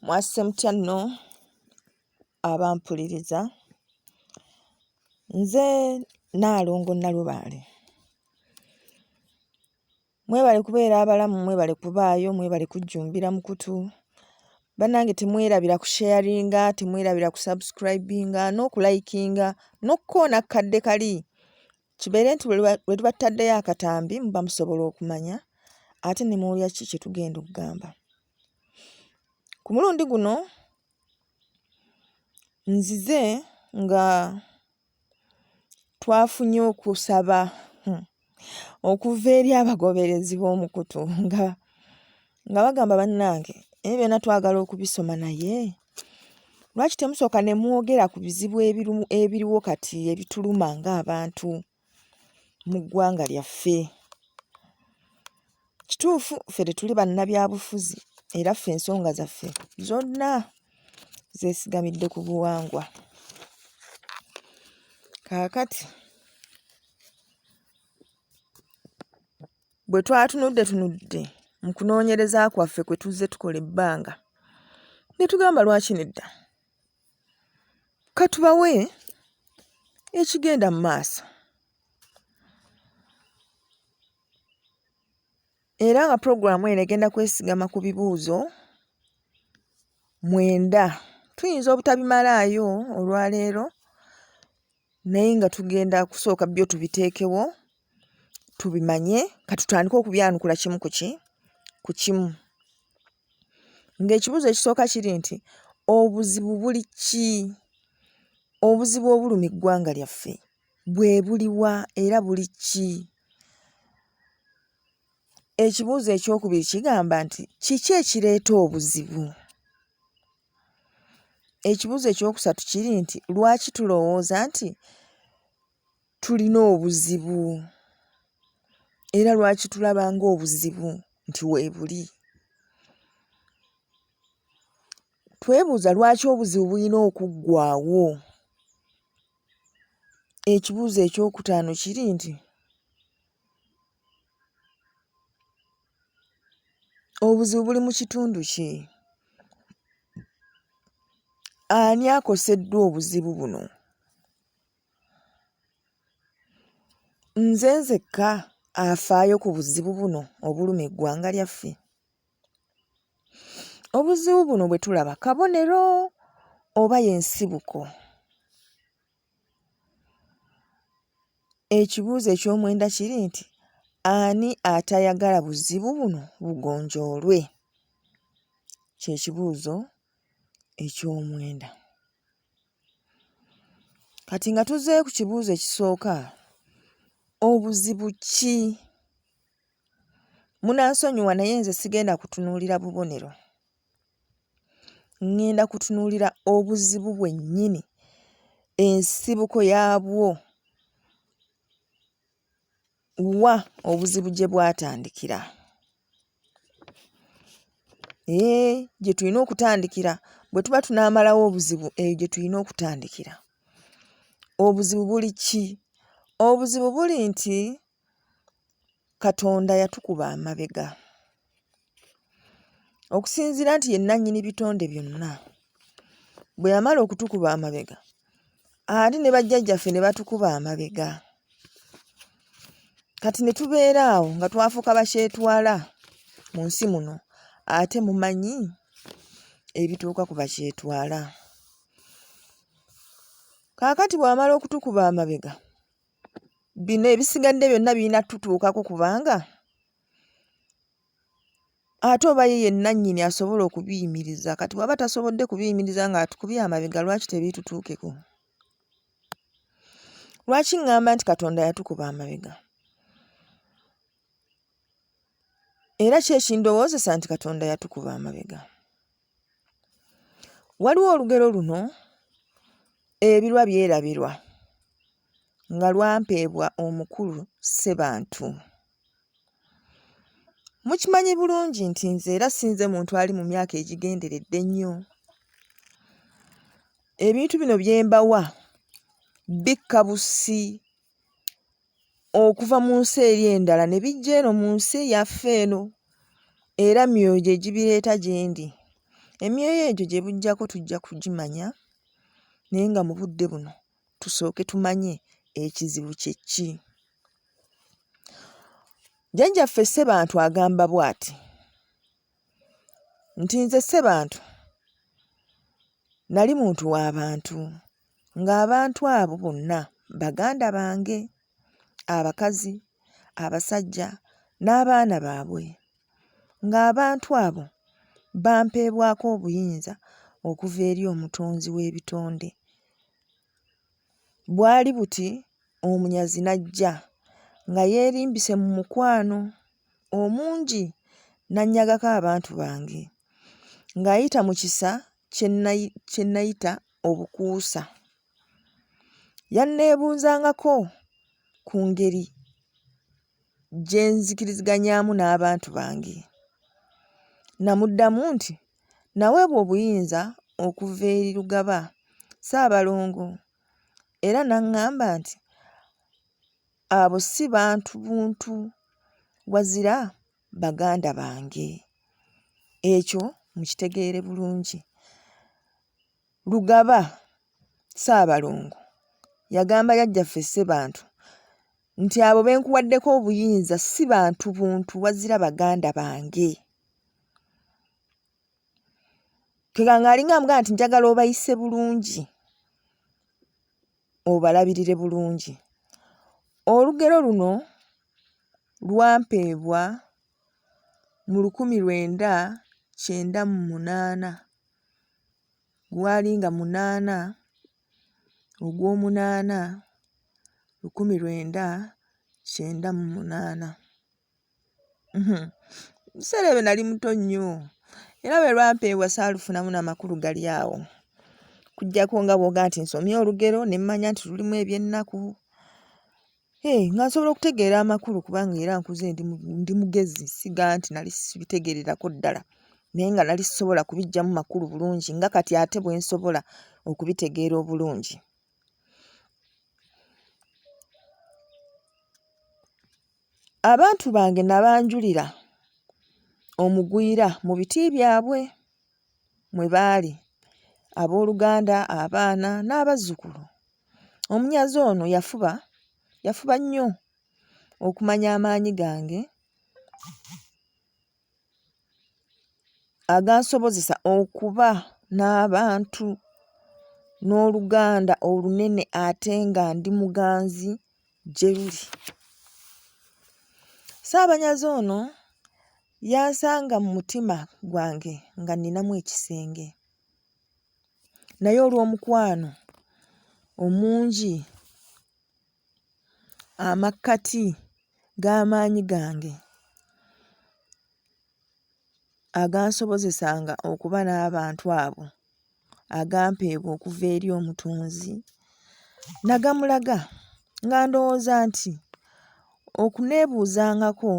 Mwasuze mutya nno abampuliriza? Nze Nnaalongo Nnalubaale. Mwebale kubeera abalamu, mwebale kubaayo, mwebale kujjumbira mukutu. Bannange temwerabira kusheyaringa, temwerabira kusubscribinga n'okulayikinga n'okukoona ku kadde kali kibeere nti lwe tuba tutaddeyo akatambi muba musobola okumanya ate ne muwulira kiki kye tugenda okugamba. Ku mulundi guno nzize nga twafunye okusaba okuva eri abagoberezi b'omukutu nga bagamba bannange ebyo byonna twagala okubisoma naye lwaki temusooka ne mwogera ku bizibu ebiriwo kati ebituluma ng'abantu mu ggwanga lyaffe. Kituufu ffe tetuli bannabyabufuzi era ffe ensonga zaffe zonna zeesigamidde ku buwangwa. Kaakati bwe twatunuddetunudde mu kunoonyereza kwaffe kwe tuzze tukola ebbanga ne tugamba lwaki nedda katubawe ekigenda mu maaso. Era nga pulogulaamu eno egenda kwesigama ku bibuuzo mwenda. Tuyinza obutabimalaayo olwaleero naye nga tugenda kusooka byo tubiteekewo tubimanye katutandike okubyanukula kimu ku ki ku kimu. Ng'ekibuuzo ekisooka kiri nti obuzibu buli ki? Obuzibu obuluma eggwanga lyaffe bwe buliwa era buli ki? Ekibuuzo ekyokubiri kigamba nti kiki ekireeta obuzibu? Ekibuuzo ekyokusatu kiri nti lwaki tulowooza nti tulina obuzibu era lwaki tulaba ng'obuzibu nti weebuli? Twebuuza lwaki obuzibu bulina okuggwaawo? Ekibuuzo ekyokutaano kiri nti obuzibu buli mu kitundu ki? Ani akoseddwa obuzibu buno? Nze nzekka afaayo ku buzibu buno obuluma eggwanga lyaffe? Obuzibu buno bwe tulaba kabonero oba y'ensibuko? Ekibuuzo eky'omwenda kiri nti ani atayagala buzibu buno bugonjoolwe? Kye kibuuzo eky'omwenda. Kati nga tuzzeeyo ku kibuuzo ekisooka, obuzibu ki? Munansonyiwa naye nze sigenda kutunuulira bubonero. Ŋŋenda kutunuulira obuzibu bwennyini, ensibuko yaabwo, wa obuzibu gye bwatandikira. Eeh gye tulina okutandikira bwe tuba tunaamalawo obuzibu eyo gye tulina okutandikira. Obuzibu buli ki? Obuzibu buli nti Katonda yatukuba amabega. Okusinziira nti ye nnannyini bitonde byonna, bwe yamala okutukuba amabega ate ne bajjajjaffe ne batukuba amabega. Kati ne tubeera awo nga twafuuka bakyetwala mu nsi muno ate mumanyi ebituuka ku bakyetwala. Kaakati bw'amala okutukuba amabega bino ebisigadde byonna birina tutuukako kubanga ate oba ye yennannyini asobola okubiyimiriza kati bw'aba tasobodde kubiyimiriza ng'atukubye amabega lwaki tebiitutuukeko lwaki ŋŋamba nti katonda yatukuba amabega era ki ekindowoozesa nti katonda yatukuba amabega waliwo olugero luno Ebirwa byerabirwa nga lwampeebwa omukulu Ssebantu. Mukimanyi bulungi nti nze era si nze muntu ali mu myaka egigenderedde ennyo. Ebintu bino bye mbawa bikka bussi okuva mu nsi eri endala ne bijja eno mu nsi yaffe eno era myoyo gye gibireeta gye ndi. Emyoyo egyo gye bujjako tujja kugimanya naye nga mu budde buno tusooke tumanye ekizibu kye ki. Jjajjaffe Ssebantu agamba bw'ati nti nze Ssebantu nali muntu wa bantu ng'abantu abo bonna baganda bange abakazi, abasajja n'abaana baabwe ng'abantu abo bampeebwako obuyinza okuva eri Omutonzi w'ebitonde. Bwali buti omunyazi n'ajja nga yeerimbise mu mukwano omungi n'annyagako abantu bange ng'ayita mu kisa kye nnayita obukuusa. Yanneebuuzangako ku ngeri gye nzikiriziganyaamu n'abantu bange. Namuddamu nti naweebwa obuyinza okuva eri Lugaba Ssaabalongo era n'aŋŋamba nti abo si bantu buntu wazira baganda bange. Ekyo mukitegeere bulungi. Lugaba Ssaabalongo yagamba Jjajjaffe Ssebantu nti abo be nkuwaddeko obuyinza si bantu buntu wazira baganda bange. Kega ng'alinga amugamba nti njagala obayise bulungi obalabirire bulungi. Olugero luno lwampeebwa mu 1998 gwali nga munaana Ogwomunaana 1998. Ebiseera ebyo nali muto nnyo era bwe lwampeebwa saalufunamu na makulu gali awo okuggyako nga bw'ogamba nti nsomye olugero ne mmanya nti lulimu ebyennaku. Hee, nga nsobola okutegeera amakulu kubanga era nkuze ndi, ndi mugezi siga nti nali sibitegeererako ddala naye nga nali sisobola kubiggyamu makulu bulungi nga kati ate bwe nsobola okubitegeera obulungi. Abantu bange nabanjulira omugwira mu biti byabwe mwe baali, abooluganda, abaana n'abazzukulu. Omunyazi ono yafuba yafuba nnyo okumanya amaanyi gange agansobozesa okuba n'abantu n'oluganda olunene ate nga ndi muganzi gye luli. Ssaabanyazi ono yansanga mu mutima gwange nga nninamu ekisenge naye olw'omukwano omungi amakkati g'amaanyi gange agansobozesanga okuba n'abantu abo agampeebwa okuva eri Omutonzi, nagamulaga nga ndowooza nti okuneebuuzangako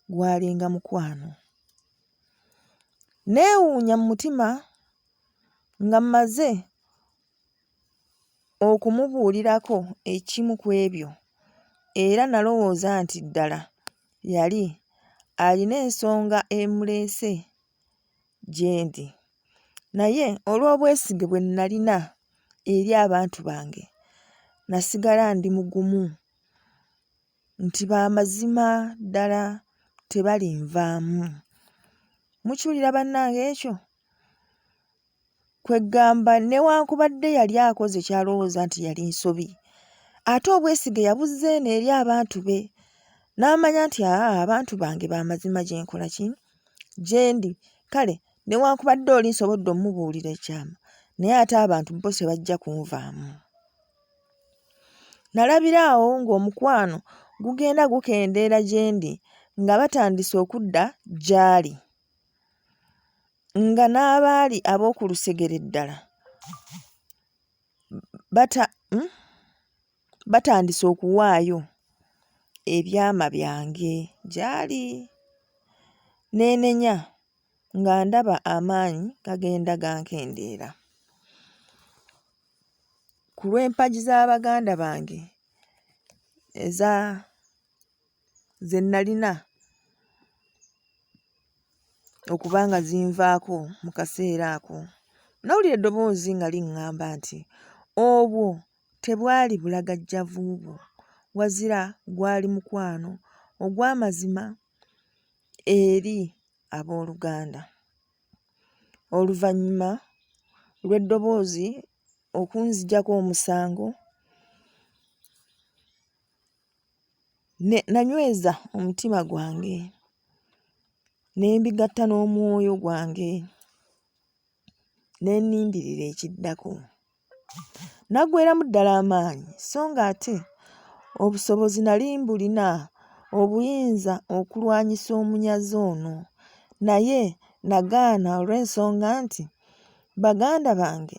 gwalinga mukwano. Nneewuunya mu mutima nga mmaze okumubuulirako ekimu ku ebyo era nalowooza nti ddala yali alina ensonga emuleese gyendi. Naye olw'obwesige bwe nnalina eri abantu bange, nasigala ndi mugumu nti ba mazima ddala tebalinvaamu. Mukiwulira bannange ekyo? Kweggamba newankubadde yali akoze ky'alowooza nti yali nsobi, ate obwesige yabuzza eno eri abantu be n'amanya nti aa abantu bange ba mazima gye nkola ki gye ndi kale newankubadde oli nsobodde omubuulira ekyama naye ate abantu bo tebajja kunvaamu. Nalabira awo ng'omukwano gugenda gukendeera gye ndi nga batandise okudda gy'ali. Nga n'abaali ab'oku lusegere ddala bata, batandise okuwaayo ebyama byange gy'ali. Neenenya nga ndaba amaanyi gagenda gankendeera. Ku lw'empagi za baganda bange eza ze nnalina. okuba nga zinvaako mu kaseera ako. Nnawulira eddoboozi nga liŋŋamba nti, Obwo tebwali bulagajjavu bwo, wazira gwali mukwano ogw'amazima eri abooluganda. Oluvannyuma lw'eddoboozi okunzigyako omusango, ne nanyweza omutima gwange ne mbigatta n'omwoyo gwange ne nnindirira ekiddako. Naggweeramu ddala amaanyi so ng'ate obusobozi nali mbulina obuyinza okulwanyisa omunyazi ono naye nagaana olw'ensonga nti baganda bange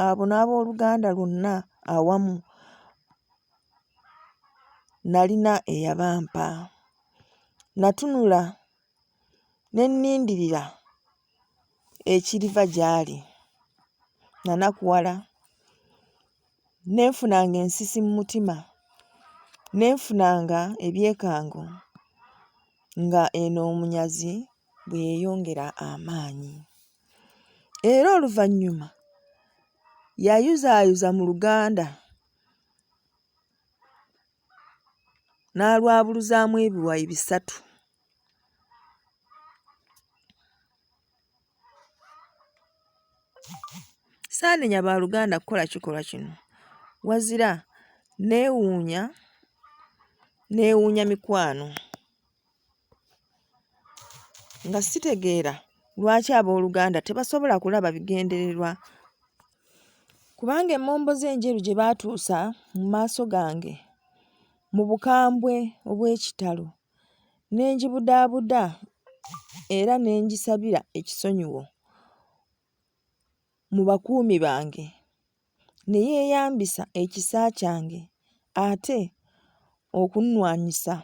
abo n'abooluganda lwonna awamu nalina eyabampa. Natunula ne nnindirira ekiriva gy'ali. Nanakuwala, ne nfunanga ensisi mu mutima, ne nfunanga ebyekango nga eno omunyazi bwe yeeyongera amaanyi. Era oluvannyuma yayuzaayuza mu luganda n'alwabuluzaamu ebiwayi bisatu. Saanenya baaluganda kukola kikolwa kino wazira nneewuunya nneewuunya mikwano nga sitegeera lwaki abooluganda tebasobola kulaba bigendererwa kubanga emmomboze enjeru gye baatuusa mu maaso gange mu bukambwe obw'ekitalo ne ngibudaabuda era ne ngisabira ekisonyiwo mu bakuumi bange ne yeeyambisa ekisa kyange ate okunnwanyisa.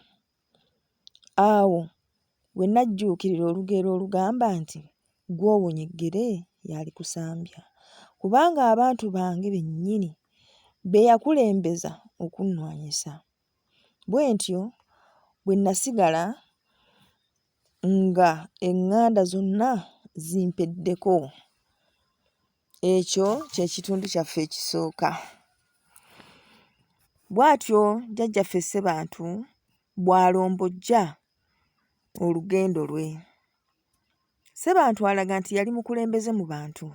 Awo we najjuukirira olugero olugamba nti, Gw'owonya eggere y'alikusambya, kubanga abantu bange bennyini be yakulembeza okunnwanyisa. Bwe ntyo bwe nasigala nga eŋŋanda zonna zimpeddeko. Ekyo kye kitundu kyaffe ekisooka. Bw'atyo jjajjaffe Ssebantu bw'alombojja olugendo lwe. Ssebantu alaga nti yali mukulembeze mu bantu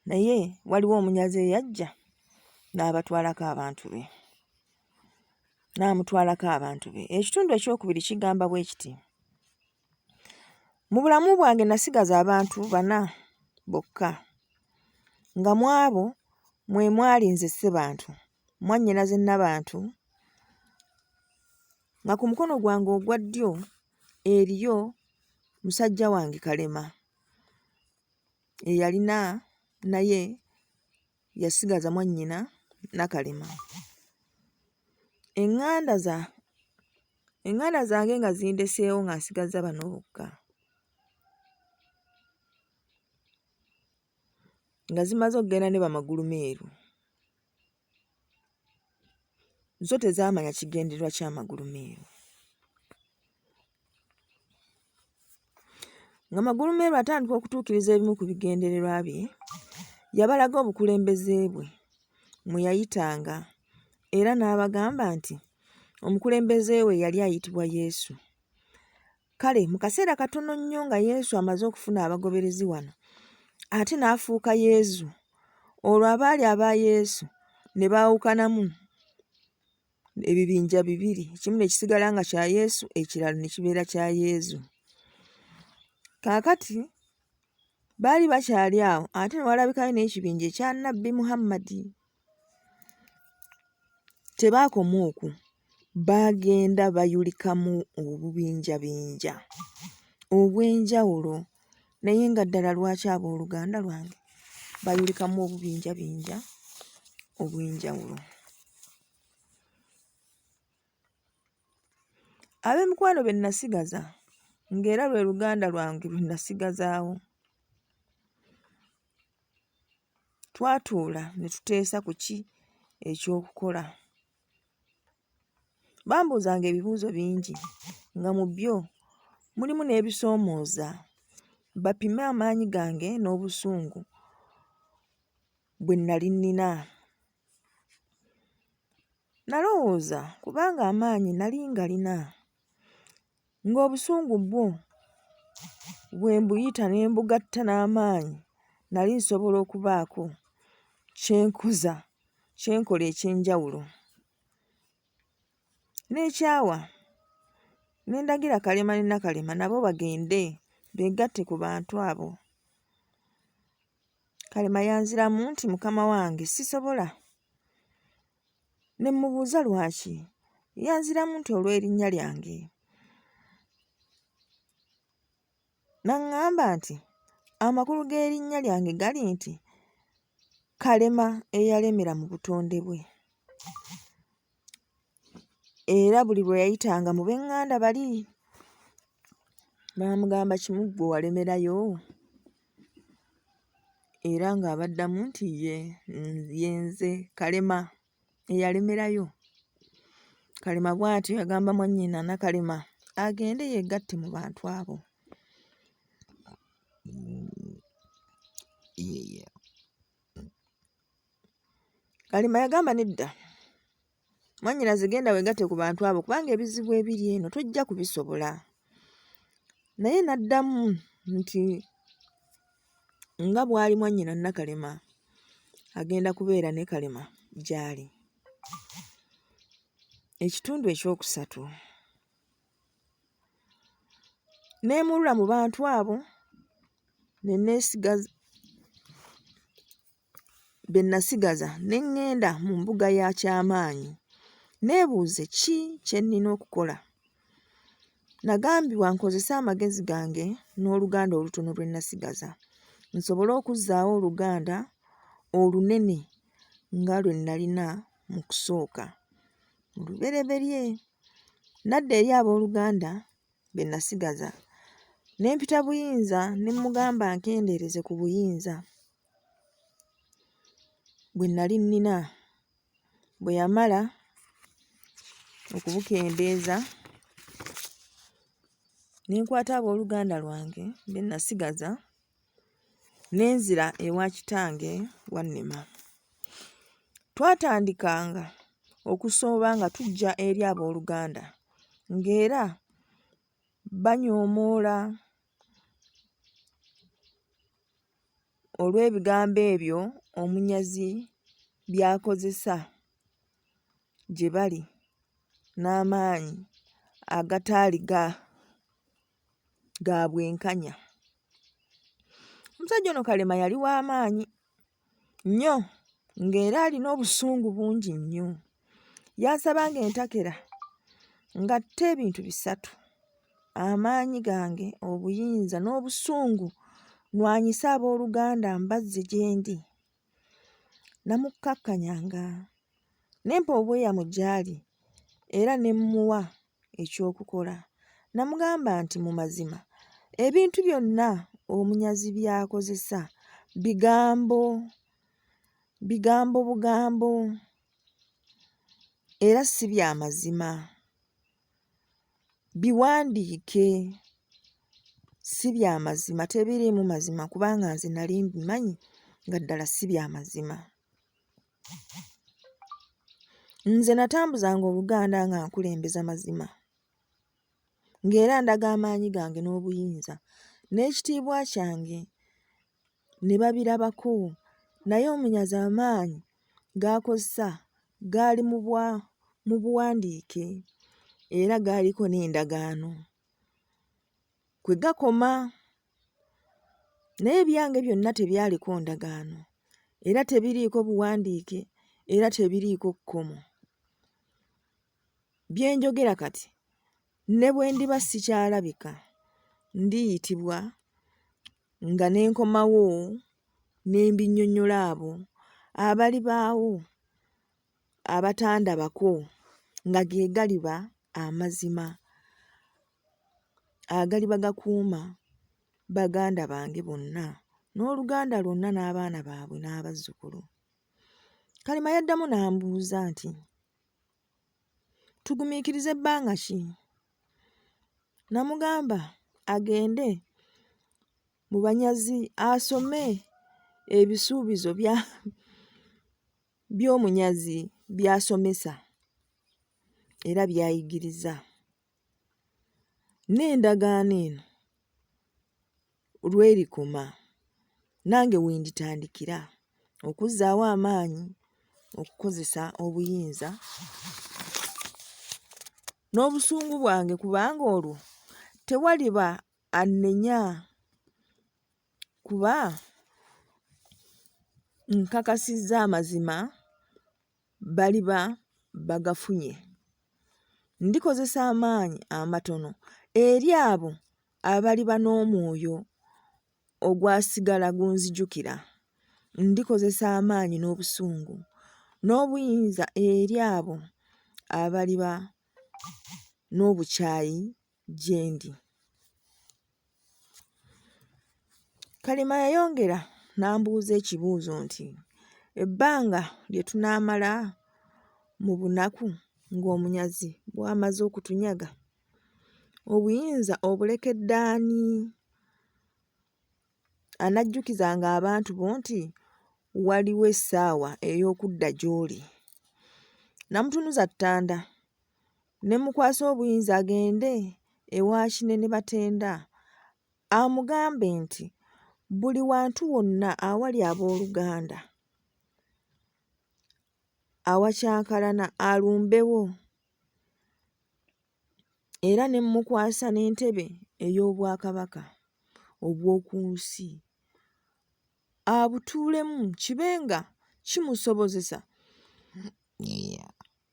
naye waliwo omunyazi eyajja n'abatwalako abantu be n'amutwalako abantu be. Ekitundu ekyokubiri kigamba bwe kiti. Mu bulamu bwange nasigaza abantu bana bokka nga mu abo mwe mwali nze Ssebantu, mwannyinaze Nabantu nga ku mukono gwange ogwa ddyo eriyo musajja wange Kalema eyalina naye yasigaza mwannyina Nakalema. Eŋŋanda za eŋŋanda zange nga zindeseewo nga nsigazza bano bokka. Nga zimaze okugenda ne Bamagulumeeru. Zo tezaamanya kigendererwa kya Magulumeeru. Nga Magulumeeru atandika okutuukiriza ebimu ku bigendererwa bye, yabalaga obukulembeze bwe mwe yayitanga era n'abagamba nti omukulembeze we yali ayitibwa Yesu. Kale mu kaseera katono nnyo nga Yesu amaze okufuna abagoberezi wano, ate n'afuuka Yezu, olwo abaali aba Yesu ne baawukanamu ebibinja bibiri, ekimu ne kisigala nga kya Yesu, ekirala ne kibeera kya Yezu. Kaakati baali bakyali awo ate ne walabikayo n'ekibinja ekya Nabbi Muhammadi. Tebaakoma okwo, baagenda bayulikamu obubinjabinja obw'enjawulo naye nga ddala lwaki abooluganda lwange bayulikamu obubinjabinja obw'enjawulo? Ab'emikwano be nnasigaza ng'era lwe luganda lwange lwe nnasigazaawo. Twatuula ne tuteesa ku ki eky'okukola. Bambuuzanga ebibuuzo bingi nga mu byo Mulimu n'ebisoomooza. Bapime amaanyi gange n'obusungu bwe nnali nnina. Nalowooza kubanga amaanyi nali ngalina, ng'obusungu bwo bwe mbuyita ne mbugatta n'amaanyi nali nsobola okubaako kye nkoza kye nkola eky'enjawulo. Nneekyawa ne ndagira Kalema ne Nakalema nabo bagende beegatte ku bantu abo. Kalema yanziramu nti, Mukama wange sisobola. Ne mmubuuza lwaki. Yanziramu nti olw'erinnya lyange. N'aŋŋamba nti amakulu g'erinnya lyange gali nti Kalema eyalemera mu butonde bwe. Era buli lwe yayitanga mu b'eŋŋanda bali baamugamba kimu ggwe walemerayo? Era ng'abaddamu nti ye ye nze Kalema eyalemerayo. Kalema bw'atyo yagamba mwannyina Nakalema agende yeegatte mu bantu abo. Kalema yagamba nedda mwannyinaze genda weegatte ku bantu abo kubanga ebizibu ebiri eno tojja kubisobola. Naye n'addamu nti nga bw'ali mwannyina Nakalema agenda kubeera ne Kalema gy'ali. Ekitundu ekyokusatu. Neemulula mu bantu abo ne neesigaza be nasigaza ne ŋŋenda mu mbuga ya Kyamaanyi neebuuze ki kye nnina okukola. Nagambibwa nkozese amagezi gange n'Oluganda olutono lwe nasigaza nsobole okuzzaawo Oluganda olunene nga lwe nnalina mu kusooka mu lubereberye. Nadda eri abooluganda be nasigaza ne mpita Buyinza ne mmugamba ankendeereze ku buyinza bwe nnali nnina. Bwe yamala okubukendeeza ne nkwata abooluganda lwange be nasigaza ne nzira ewa kitange Wannema. Twatandikanga okusooba nga tujja eri abooluganda ng'era banyoomoola olw'ebigambo ebyo omunyazi by'akozesa gye bali n'amaanyi agataali ga ga bwenkanya. Omusajja ono Kalema yali wa maanyi nnyo ng'era alina obusungu bungi nnyo. Yansabanga entakera ng'atte ebintu bisatu, amaanyi gange, obuyinza n'obusungu nnwanyise abooluganda mbazze gyendi. Namukkakkanyanga ne mpa obweyamo gy'ali era ne mmuwa eky'okukola. Namugamba nti mu mazima ebintu byonna omunyazi by'akozesa bigambo bigambo bugambo era si bya mazima. Biwandiike si bya mazima tebiriimu mazima kubanga nze nali mbimanyi nga ddala si bya mazima. Nze natambuzanga Oluganda nga nkulembeza mazima, ng'era ndaga amaanyi gange n'obuyinza n'ekitiibwa kyange ne babirabako. Naye omunyazi amaanyi g'akozesa gaali mu buwandiike era gaaliko n'endagaano kwe gakoma. Naye ebyange byonna tebyaliko ndagaano era tebiriiko buwandiike era tebiriiko kkomo. Bye njogera kati ne bwe ndiba sikyalabika ndiyitibwa nga ne nkomawo ne mbinnyonnyola abo abalibaawo abatandabako nga ge galiba amazima agaliba gakuuma baganda bange bonna n'oluganda lwonna n'abaana baabwe n'abazzukulu. Kalema yaddamu n'ambuuza nti, Tugumiikirize bbanga ki? Namugamba. agende mu banyazi asome ebisuubizo bya by'omunyazi by'asomesa era by'ayigiriza. N'endagaano eno lw'erikoma nange we nditandikira okuzzaawo amaanyi okukozesa obuyinza n'obusungu bwange kubanga olwo tewaliba annenya kuba nkakasizza amazima baliba bagafunye. Ndikozesa amaanyi amatono eri abo abaliba n'omwoyo ogwasigala gunzijukira. Ndikozesa amaanyi n'obusungu n'obuyinza eri abo abaliba n'obukyayi gye ndi. Kalema yayongera n'ambuuza ekibuuzo nti, Ebbanga lye tunaamala mu bunaku ng'omunyazi bw'amaze okutunyaga, obuyinza obulekedde ani? Anajjukizanga abantu bo nti waliwo essaawa ey'okudda gy'oli. Namutunuza ttanda ne mmukwasa obuyinza agende ewa Kinene Batenda amugambe nti buli wantu wonna awali abooluganda awakyankalana alumbewo era ne mmukwasa n'entebe ey'obwakabaka obw'oku nsi abutuulemu kibe nga kimusobozesa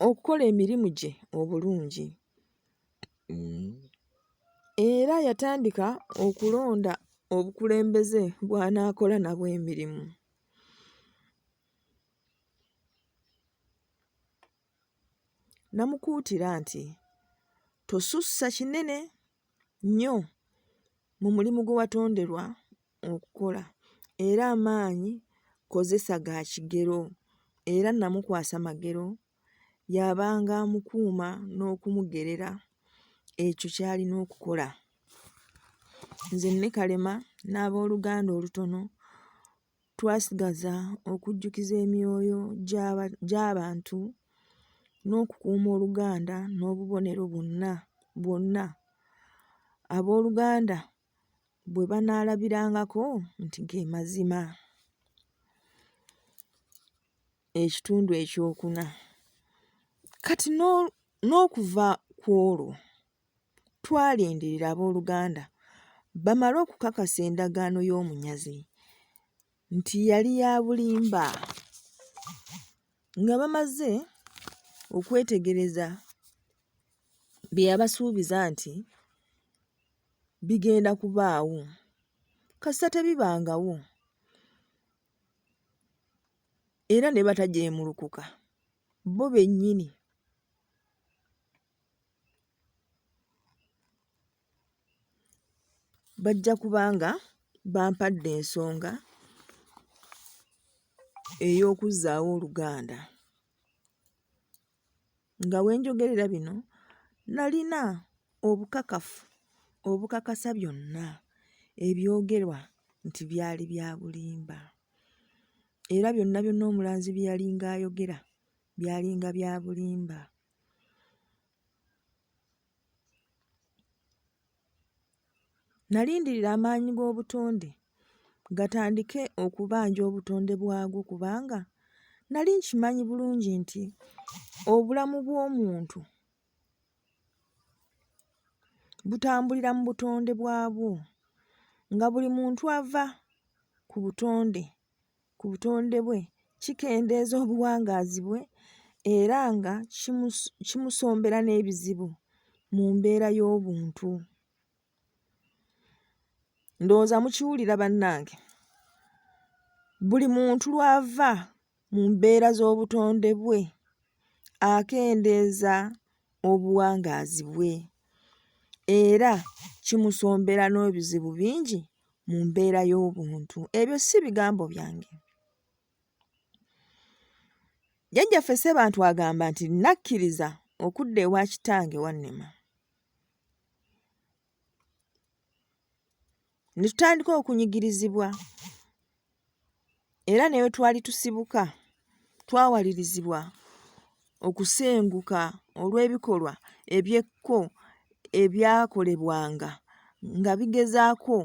okukola emirimu gye obulungi. Era yatandika okulonda obukulembeze bw'anaakola nabwo emirimu. Namukuutira nti, Tosussa kinene nnyo mu mulimu gwe watonderwa okukola era amaanyi kozesa ga kigero era namukwasa Magero y'abanga amukuuma n'okumugerera ekyo ky'alina okukola. Nze ne Kalema n'abooluganda olutono twasigaza okujjukiza emyoyo gy'abantu n'okukuuma Oluganda n'obubonero bwonna abooluganda bwe banaalabirangako nti ge mazima. Ekitundu ekyokuna. Kati n'okuva ku olwo twalindirira abooluganda bamale okukakasa endagaano y'omunyazi nti yali ya bulimba. Nga bamaze okwetegereza bye yabasuubiza nti bigenda kubaawo, kasita tebibangawo era ne batajeemulukuka bo bennyini. Bajja kuba nga bampadde ensonga ey'okuzzaawo Oluganda. Nga we njogerera bino nalina obukakafu obukakasa byonna ebyogerwa nti byali bya bulimba era byonna byonna omulanzi bye yalinga ayogera byalinga bya bulimba. Nalindirira amaanyi g'obutonde gatandike okubanja obutonde bwagwo kubanga nali nkimanyi bulungi nti obulamu bw'omuntu butambulira mu butonde bwabwo nga buli muntu ava ku butonde ku butonde bwe kikendeeza obuwangaazi bwe era nga kimusombera n'ebizibu mu mbeera y'obuntu. Ndowooza mukiwulira bannange. Buli muntu lw'ava mu mbeera z'obutonde bwe akendeeza obuwangaazi bwe era kimusombera n'ebizibu bingi mu mbeera y'obuntu. Ebyo si bigambo byange. Jjajjaffe Ssebantu agamba nti nakkiriza okudda ewa kitange Wannema. Ne tutandika okunyigirizibwa era ne we twali tusibuka twawalirizibwa okusenguka olw'ebikolwa eby'ekko ebyakolebwanga nga bigezaako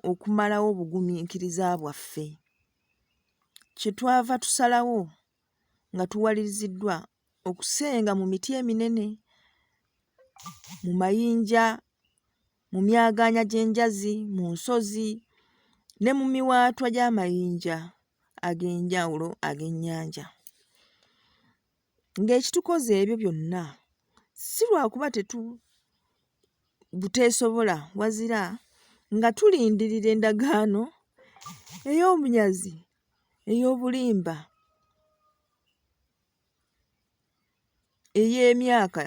okumalawo obugumiikiriza bwaffe. Kye twava tusalawo nga tuwaliriziddwa okusenga mu miti eminene, mu mayinja, mu myagaanya gy'enjazi, mu nsozi ne mu miwaatwa gy'amayinja ag'enjawulo ag'ennyanja. Ng'ekitukoza ebyo byonna si lwakuba tetu buteesobola wazira nga tulindirira endagaano ey'obunyazi ey'obulimba ey'emyaka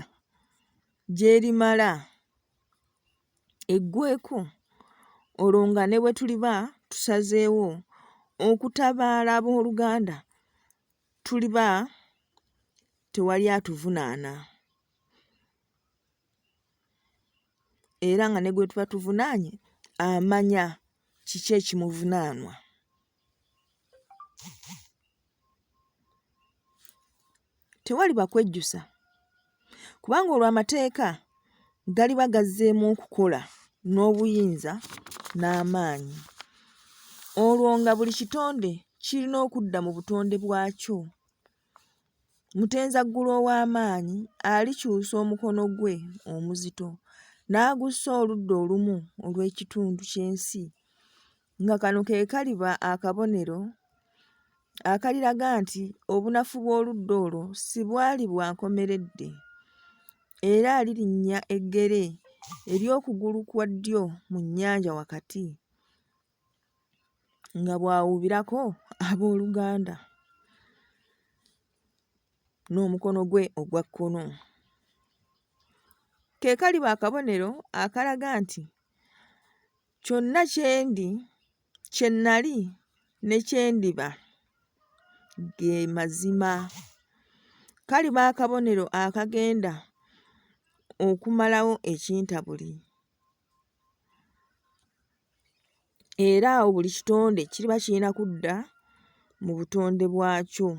gy'erimala eggweeko olwo nga ne bwe tuliba tusazeewo okutabaala abooluganda tuliba tewali atuvunaana era nga ne gwe tuba tuvunaanye amanya kiki ekimuvunaanwa. Tewaliba kwejjusa kubanga olwo amateeka galiba gazzeemu okukola n'obuyinza n'amaanyi. Olwo nga buli kitonde kirina okudda mu butonde bwakyo. Mutenzaggulu ow'amaanyi alikyusa omukono gwe omuzito n'agussa oludda olumu olw'ekitundu ky'ensi nga kano ke kaliba akabonero akaliraga nti obunafu bw'oludda olwo si bwali bwa nkomeredde era alirinnya eggere ery'okugulu kwa ddyo mu nnyanja wakati nga bw'awuubirako abooluganda n'omukono gwe ogwa kkono. Ke kaliba akabonero akalaga nti Kyonna kye ndi, kye nnali ne kye ndiba ge mazima. Kaliba akabonero akagenda okumalawo ekintabuli. Era awo buli kitonde kiriba kirina kudda mu butonde bwakyo.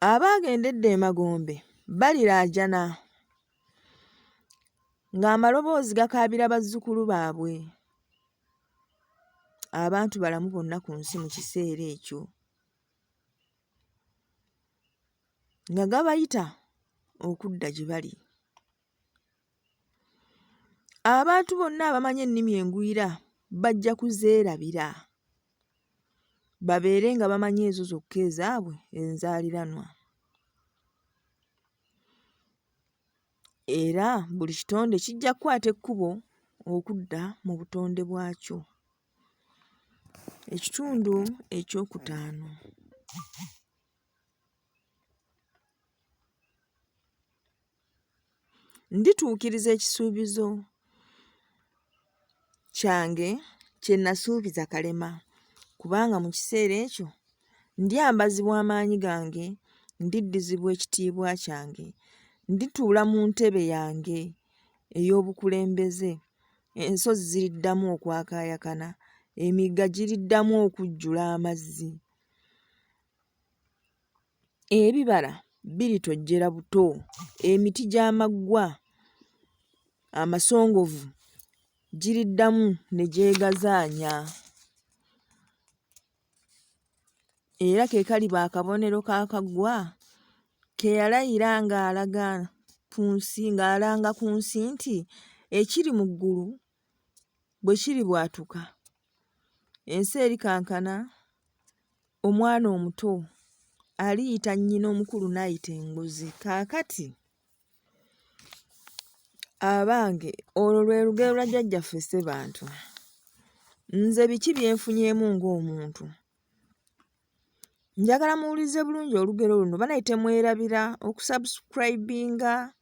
Abaagenda edda emagombe baliraajana ng'amaloboozi gakaabira bazzukulu baabwe. Abantu balamu bonna ku nsi mu kiseera ekyo nga gabayita okudda gye bali. Abantu bonna abamanyi ennimi engwira bajja kuzeerabira babeere nga bamanyi ezo zokka ezaabwe enzaaliranwa. Era buli kitonde kijja kukwata ekkubo okudda mu butonde bwakyo. Ekitundu ekyokutaano. Ndituukiriza ekisuubizo kyange kye nasuubiza Kalema kubanga mu kiseera ekyo ndyambazibwa amaanyi gange, ndiddizibwa ekitiibwa kyange, ndituula mu ntebe yange ey'obukulembeze, ensozi ziriddamu okwakaayakana, emigga giriddamu okujjula amazzi. Ebibala biritojjera buto, emiti gy'amaggwa amasongovu giriddamu ne gyegazaanya. Era ke kaliba akabonero ka Kaggwa ke yalayira ng'alaga ku nsi ng'alanga ku nsi nti ekiri mu ggulu bwe kiribwatuka, ensi erikankana. Omwana omuto aliyita nnyina omukulu n'ayita engozi. Kaakati abange olwo lwe lugero lwa jjajjaffe Ssebantu. Nze biki bye nfunyeemu ng'omuntu? Njagala muwulirize bulungi olugero luno. Banaye temwerabira okusubscribinga,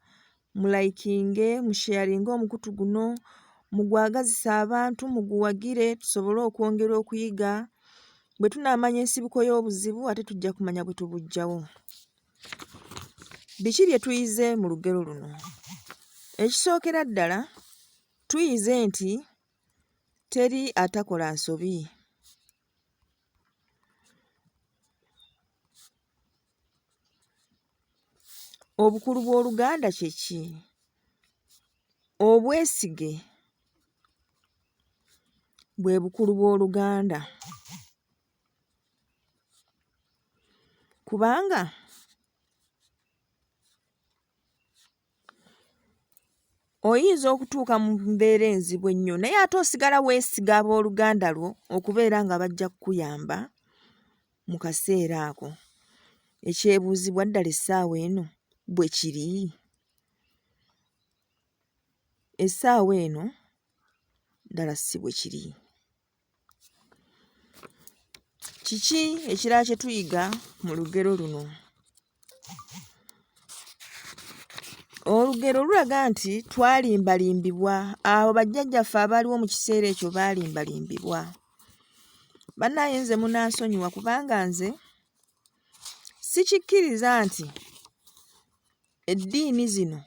mulayikinge, musheyaringe omukutu guno, mugwagazise abantu, muguwagire tusobole okwongera okuyiga. Bwe tunaamanya ensibuko y'obuzibu ate tujja kumanya bwe tubuggyawo. Biki bye tuyize mu lugero luno? Ekisookera ddala tuyize nti teri atakola nsobi. Obukulu bw'Oluganda kye ki? Obwesige bwe bukulu bw'Oluganda kubanga Oyinza okutuuka mu mbeera enzibu ennyo naye ate osigala weesiga abooluganda lwo okubeera nga bajja kukuyamba mu kaseera ako. Ekyebuuzibwa ddala essaawa eno bwe kiri? Essaawa eno ddala si bwe kiri. Kiki ekirala kye tuyiga mu lugero luno? Olugero lulaga nti twalimbalimbibwa. Abo bajjajjaffe abaaliwo mu kiseera ekyo baalimbalimbibwa. Bannaaye nze munansonyiwa kubanga nze sikikkiriza nti eddiini zino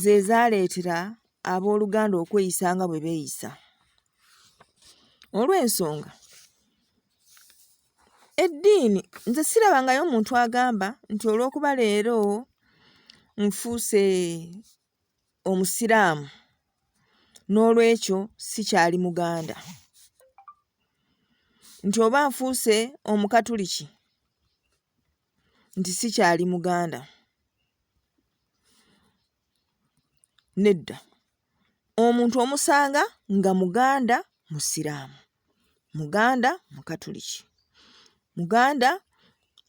ze zaaleetera abooluganda okweyisa nga bwe beeyisa. Olw'ensonga eddiini nze sirabangayo muntu agamba nti olw'okuba leero nfuuse Omusiraamu n'olwekyo sikyali Muganda, nti oba nfuuse Omukatuliki nti sikyali Muganda. Nedda, omuntu omusanga nga Muganda Musiraamu, Muganda Mukatuliki, Muganda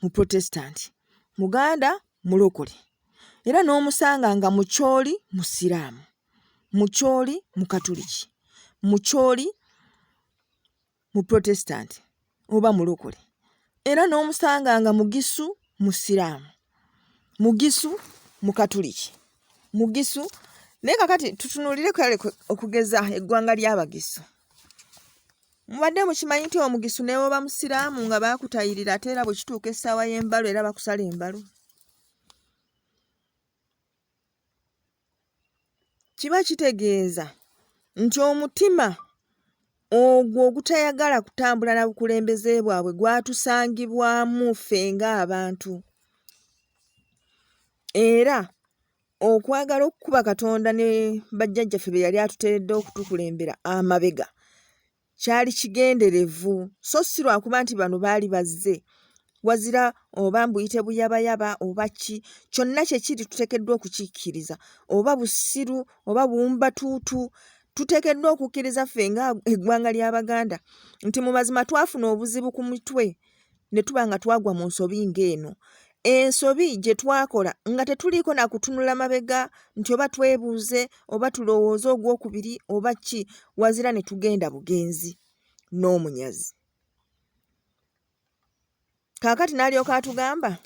Muprotesitanti, Muganda Mulokole era n'omusanga nga Mukyoli Musiraamu, Mukyoli Mukatuliki, Mukyoli Muprotesitanti oba Mulokole era n'omusanga nga Mugisu Musiraamu, Mugisu Mukatuliki, Mugisu. Naye kakati tutunuulire kale okugeza eggwanga ly'Abagisu. Mubadde mukimanyi nti Omugisu ne bw'oba Musiraamu nga baakutayirira ate era bwe kituuka essaawa y'embalu era bakusala embalu? Kiba kitegeeza nti omutima ogwo ogutayagala kutambula na bukulembeze bwabwe gwatusangibwamu ffe ng'abantu era okwagala okukuba Katonda ne bajjajjaffe be yali atuteeredde okutukulembera amabega kyali kigenderevu so si lwakuba nti bano baali bazze wazira oba mbuyite buyabayaba oba ki kyonna kye kiri tuteekeddwa okukikkiriza oba busiru oba buwumbatuutu tuteekeddwa okukkiriza ffe nga eggwanga ly'Abaganda nti mu mazima twafuna obuzibu ku mitwe ne tuba nga twagwa mu nsobi ng'eno. Ensobi gye twakola nga tetuliiko na kutunula mabega nti oba twebuuze oba tulowooze ogwokubiri oba ki wazira ne tugenda bugenzi n'omunyazi. Kaakati n'alyoka atugamba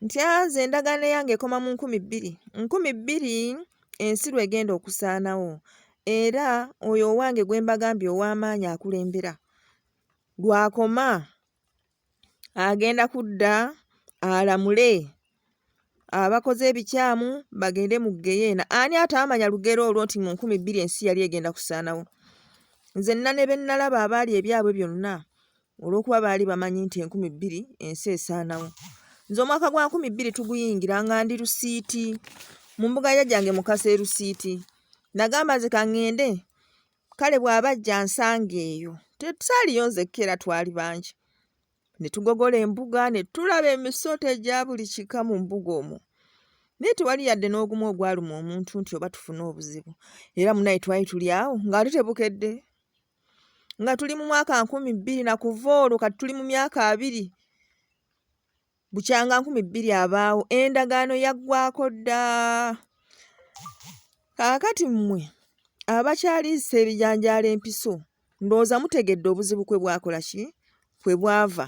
nti nze endagaano eyange ekoma mu 2000, 2000 ensi lw'egenda okusaanawo era oyo owange gwe mbagambye ow'amaanyi akulembera lw'akoma agenda kudda alamule abakoze ebikyamu bagende mu ggeyeena. Ani ataamanya lugero olwo nti mu 2000 ensi yali egenda kusaanawo? Nze nna ne be nnalaba abaali ebyabwe byonna olw'okuba baali bamanyi nti 2000 ensi esaanawo. Nze omwaka gwa 2000 tuguyingira nga ndi Lusiiti mu mbuga ya jjajjange Mukasa e Lusiiti. Nagamba nze ka ŋŋende kale bw'aba ajja ansange eyo. Tesaaliyo nzekka era twali bangi. Ne tugogola embuga ne tulaba emisota egya buli kika mu mbuga omwo. Naye tewali yadde n'ogumu ogwaluma omuntu nti oba tufune obuzibu. Era munnaye twali tuli awo ng'ate tebukedde. Nga tuli mu mwaka 2000 na kuva olwo kati tuli mu myaka abiri bukyanga 2000 abaawo endagaano yaggwaako dda. Kaakati mmwe abakyaliisa ebijanjaalo empiso ndowooza mutegedde obuzibu kwe bwakola ki kwe bwava.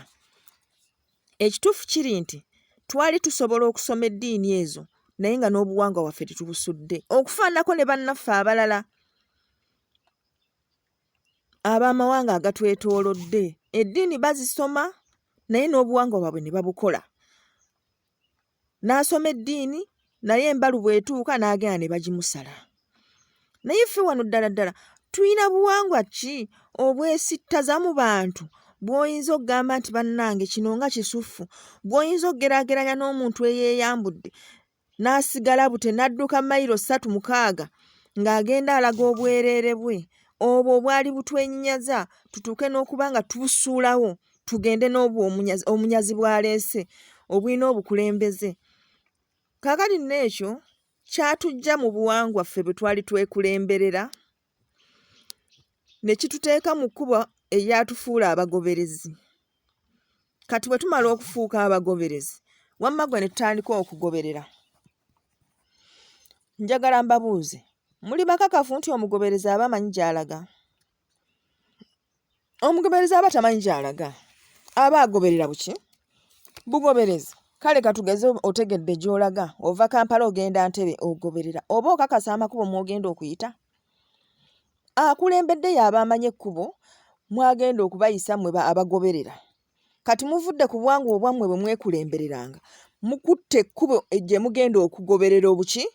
Ekituufu kiri nti twali tusobola okusoma eddiini ezo naye nga n'obuwangwa bwaffe tetubusudde okufaananako ne bannaffe abalala. Ab'amawanga agatwetoolodde eddiini bazisoma naye n'obuwangwa bwabwe ne babukola. N'asoma eddiini naye embalu bw'etuuka n'agenda ne bagimusala. Naye ffe wano ddala ddala tulina buwangwa ki obwesittaza mu bantu bw'oyinza okugamba nti bannange kino nga kisuffu, bw'oyinza okugeraageranya n'omuntu eyeeyambudde n'asigala bute n'adduka mayiro 3 6 ng'agenda alaga obwereere bwe obwo obwali butwenyinyaza tutuuke n'okuba nga tubusuulawo tugende n'obwo omunyazi bw'aleese obulina obukulembeze. Kaakati nno ekyo kyatuggya mu buwangwa ffe bwe twali twekulemberera ne kituteeka mu kkubo eryatufuula abagoberezi. Kati bwe tumala okufuuka abagoberezi, wamma ggwe ne tutandika okugoberera. Njagala mbabuuze, muli bakakafu nti omugoberezi aba amanyi gy'alaga? Omugoberezi aba tamanyi gy'alaga, aba agoberera buki? Bugoberezi. Kale katugeze otegedde gy'olaga, ova Kampala ogenda Ntebe ogoberera, oba okakasa amakubo mw'ogenda okuyita? Akulembedde y'aba amanyi ekkubo mw'agenda okubayisa mmwe abagoberera. Kati muvudde ku buwangwa obwammwe bwe mwekulembereranga, mukutte ekkubo gye mugenda okugoberera obuki?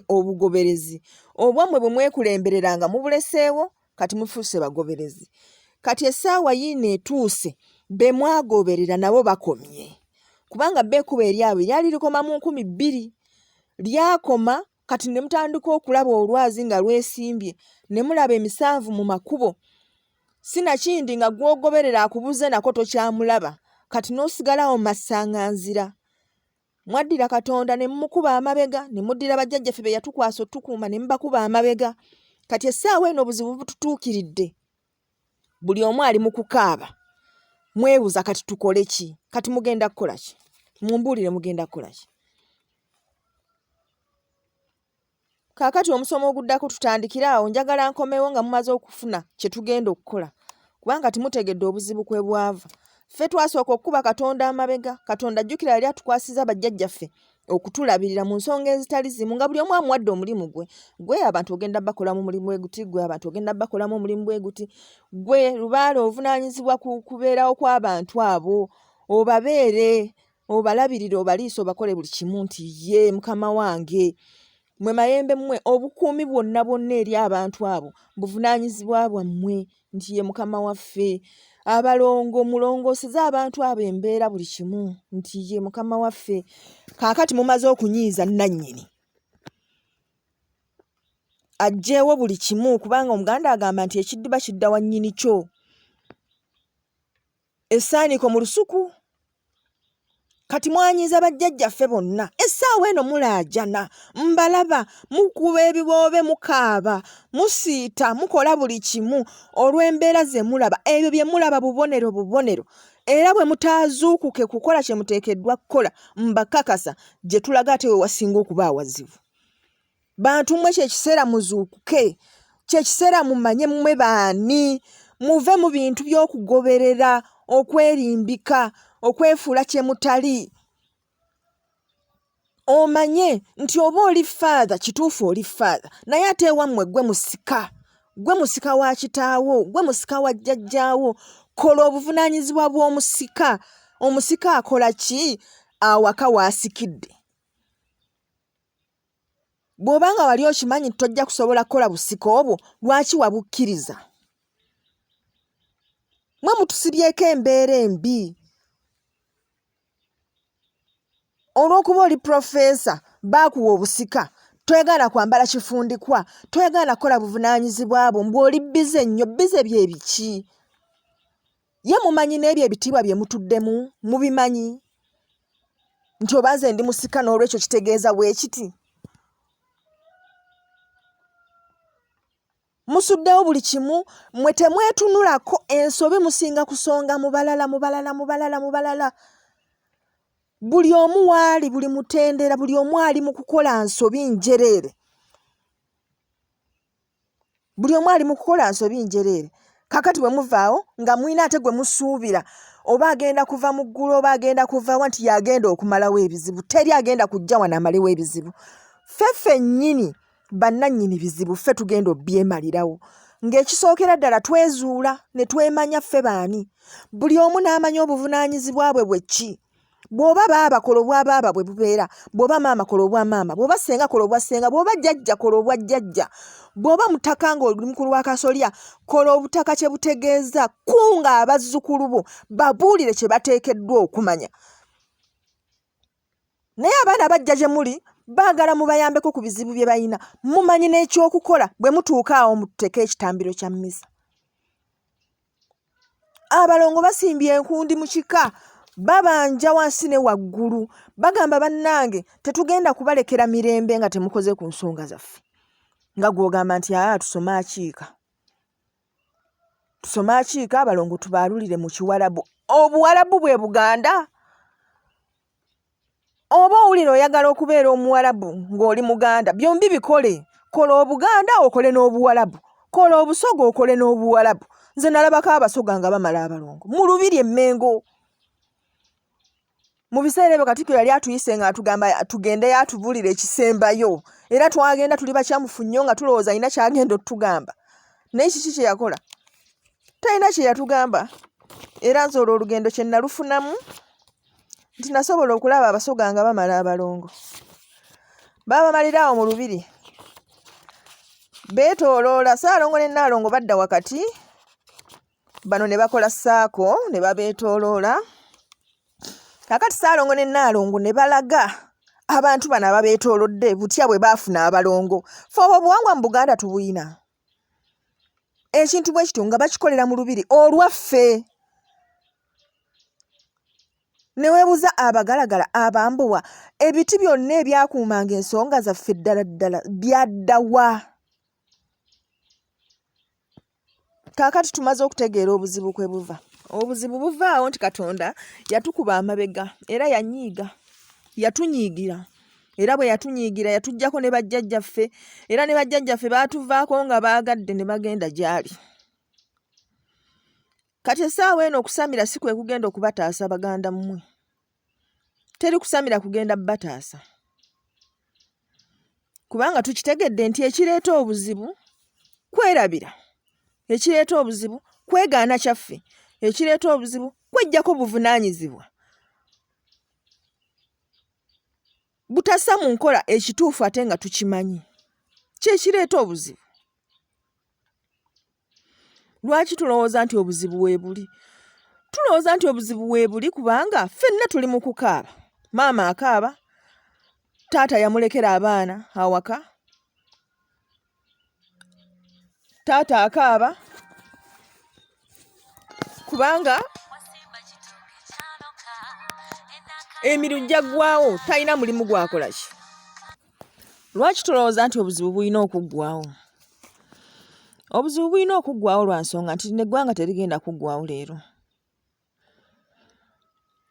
Obugoberezi. Obwammwe bwe mwekulembereranga mubuleseewo, kati mufuuse bagoberezi. Kati essaawa yiino etuuse be mwagoberera nabo bakomye. Kubanga bo ekkubo eryabwe lyali likoma mu 2000, lyakoma kati ne mutandika okulaba olwazi nga lwesimbye ne mulaba emisanvu mu makubo sinakindi nga gw'ogoberera akubuze nako tokyamulaba kati n'osigalawo masanganzira. Mwaddira Katonda ne mumukuba amabega ne muddira bajjajjaffe be yatukwasa otukuuma ne mubakuba amabega. Kati essaawa eno obuzibu bututuukiridde, buli omu ali mu kukaaba, mwebuuza kati tukole ki? Kati mugenda kukola ki? Mumbuulire, mugenda kukola ki? Kaakati omusomo oguddako tutandikire awo. Njagala nkomewo nga mumaze okufuna kye tugenda okukola, kubanga kati mutegedde obuzibu kwe bwava. Ffe twasooka okukuba Katonda amabega. Katonda jjukira yali atukwasiza bajjajjaffe okutulabirira mu nsonga ezitali zimu, nga buli omu amuwadde omulimu gwe. Gwe abantu ogenda bakolamu omulimu bwe guti, gwe abantu ogenda bakolamu omulimu bwe guti, gwe lubaale ovunaanyizibwa ku kubeerawo kw'abantu abo, obabeere, obalabirire, obaliise, obakole buli kimu nti ye mukama wange. Mwe mayembe mmwe, obukuumi bwonna bwonna eri abantu abo buvunaanyizibwa bwammwe nti ye mukama waffe. Abalongo mulongooseze abantu abo embeera buli kimu nti ye mukama waffe. Kaakati mumaze okunyiiza nnannyini aggyewo buli kimu, kubanga Omuganda agamba nti ekiddiba kidda wa nnyini kyo. Essaaniiko mu lusuku. Kati mwanyiiza bajjajjaffe bonna, essaawa eno mulaajana, mbalaba mukuba ebiboobe, mukaaba, musiita, mukola buli kimu olw'embeera ze mulaba. Ebyo bye mulaba bubonero bubonero, era bwe mutaazuukuke kukola kye muteekeddwa kukola, mbakakasa gye tulaga ate we wasinga okuba awazibu. Bantu mmwe kye kiseera muzuukuke, kye kiseera mumanye mmwe baani, muve mu bintu by'okugoberera, okwerimbika, okwefuula kye mutali. Omanye nti oba oli faatha, kituufu oli faatha, naye ate ewammwe ggwe musika, ggwe musika wa kitaawo, ggwe musika wa jjajjaawo. Kola obuvunaanyizibwa bw'omusika. Omusika akola ki awaka w'asikidde? Bw'oba nga wali okimanyi nti tojja kusobola kukola busika obwo, lwaki wabukkiriza? Mwe mutusibyeko embeera embi. Olw'okuba oli pulofeesa, baakuwa obusika, toyagala kwambala kifundikwa, toyagala kukola buvunaanyizibwa bwo, mbu oli bbize nnyo. Bbize bye biki? Ye mumanyi n'ebyo ebitiibwa bye mutuddemu mubimanyi nti oba nze ndi musika n'olwekyo kitegeeza bwe kiti? Musuddewo buli kimu, mmwe temwetunulako, ensobi musinga kusonga mu balala, mu balala, mu balala, mu balala. Buli omu waali, buli mutendera, buli omu ali mu kukola nsobi njereere. Buli omu ali mu kukola nsobi njereere. Kakati bwe muvaawo nga mulina ate gwe musuubira oba agenda kuva mu ggulu oba agenda kuva wa nti y'agenda okumalawo ebizibu. Teri agenda kujja wano amalewo ebizibu. Ffe ffennyini bannannyini bizibu ffe tugenda obyemalirawo. Ng'ekisookera ddala twezuula ne twemanya ffe baani. Buli omu n'amanya obuvunaanyizibwa bwe bwe ki. Bw'oba baaba kola obwa baaba bwe bubeera, bw'oba maama kola obwa maama, bw'oba ssenga kola obwa ssenga, bw'oba jjajja kola obwa jjajja, bw'oba mutaka ng'oli mukulu wa kasolya kola obutaka kye butegeeza, kunga abazzukulu bo babuulire kye bateekeddwa okumanya. Naye abaana bajja gye muli baagala mubayambeko ku bizibu bye balina, mumanyi n'ekyokukola bwe mutuuka awo mututeke ekitambiro kya mmisa. Abalongo basimbye enkundi mu kika, babanja wansi ne waggulu, bagamba bannange tetugenda kubalekera mirembe nga temukoze ku nsonga zaffe. Nga gw'ogamba nti aa tusome akiika. Tusome akiika abalongo tubaalulire mu Kiwalabu. Obuwalabu bwe Buganda? Oba owulira oyagala okubeera Omuwalabu ng'oli Muganda, byombi bikole. Kola Obuganda okole n'Obuwalabu, kola Obusoga okole n'Obuwalabu. Nze nalabako Abasoga nga bamala abalongo mu Lubiri e Mmengo. Mu biseera ebyo Katikkiro yali atuyise ng'atugamba tugendeyo atubuulire ekisembayo, era twagenda tuli bakyamufu nnyo nga tulowooza alina ky'agenda otugamba. Naye kiki kye yakola? Talina kye yatugamba. Era nze olwo olugendo kye nalufunamu nti nasobola okulaba Abasoga nga bamala abalongo. Baabamalira awo mu lubiri. Beetooloola, Ssaalongo ne Nnaalongo badda wakati, bano ne bakola ssaako ne babeetooloola. Kaakati Ssaalongo ne Nnaalongo ne balaga abantu bano ababeetoolodde butya bwe baafuna abalongo. Ffe obwo obuwangwa mu Buganda tubuyina. Ekintu bwe kityo nga bakikolera mu lubiri olwaffe. Ne weebuuza abagalagala, abambowa, ebiti byonna ebyakuumanga ensonga zaffe ddala ddala byadda wa? Kaakati tumaze okutegeera obuzibu kwe buva. Obuzibu buvaawo nti Katonda yatukuba amabega era yanyiiga, yatunyiigira. Era bwe yatunyiigira yatuggyako ne bajjajjaffe era ne bajjajjaffe baatuvaako nga baagadde ne bagenda gy'ali. Kati essaawa eno okusamira si kwe kugenda okubataasa baganda mmwe. Teri kusamira kugenda bataasa. Kubanga tukitegedde nti ekireeta obuzibu kwerabira, ekireeta obuzibu kwegaana kyaffe, ekireeta obuzibu kweggyako buvunaanyizibwa. Butassa mu nkola ekituufu ate nga tukimanyi kye kireeta obuzibu. Lwaki tulowooza nti obuzibu weebuli? Tulowooza nti obuzibu weebuli kubanga ffenna tuli mu kukaaba. Maama akaaba, taata yamulekera abaana awaka, taata akaaba kubanga emirimu gyaggwawo talina mulimu gwakola ki. Lwaki tulowooza nti obuzibu bulina okuggwawo? Obuzibu bulina okuggwawo lwa nsonga nti lino eggwanga terigenda kuggwawo leero.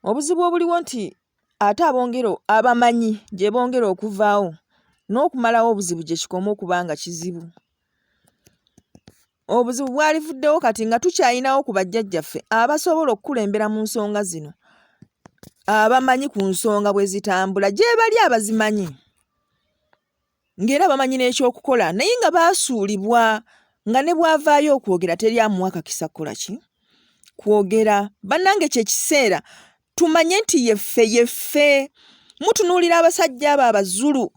Obuzibu obuliwo nti ate abongera abamanyi gye bongera okuvaawo n'okumalawo obuzibu gye kikoma okuba nga kizibu. Obuzibu bwalivuddewo kati nga tukyalinawo ku bajjajjaffe abasobola okukulembera mu nsonga zino, abamanyi ku nsonga bwe zitambula gyebali abazimanyi ng'era bamanyi n'ekyokukola naye nga baasuulibwa nga ne bw'avaayo okwogera teri amuwa kakisa kukola ki kwogera. Bannange kye kiseera tumanye nti yeffe yeffe. Mutunuulira abasajja abo Abazulu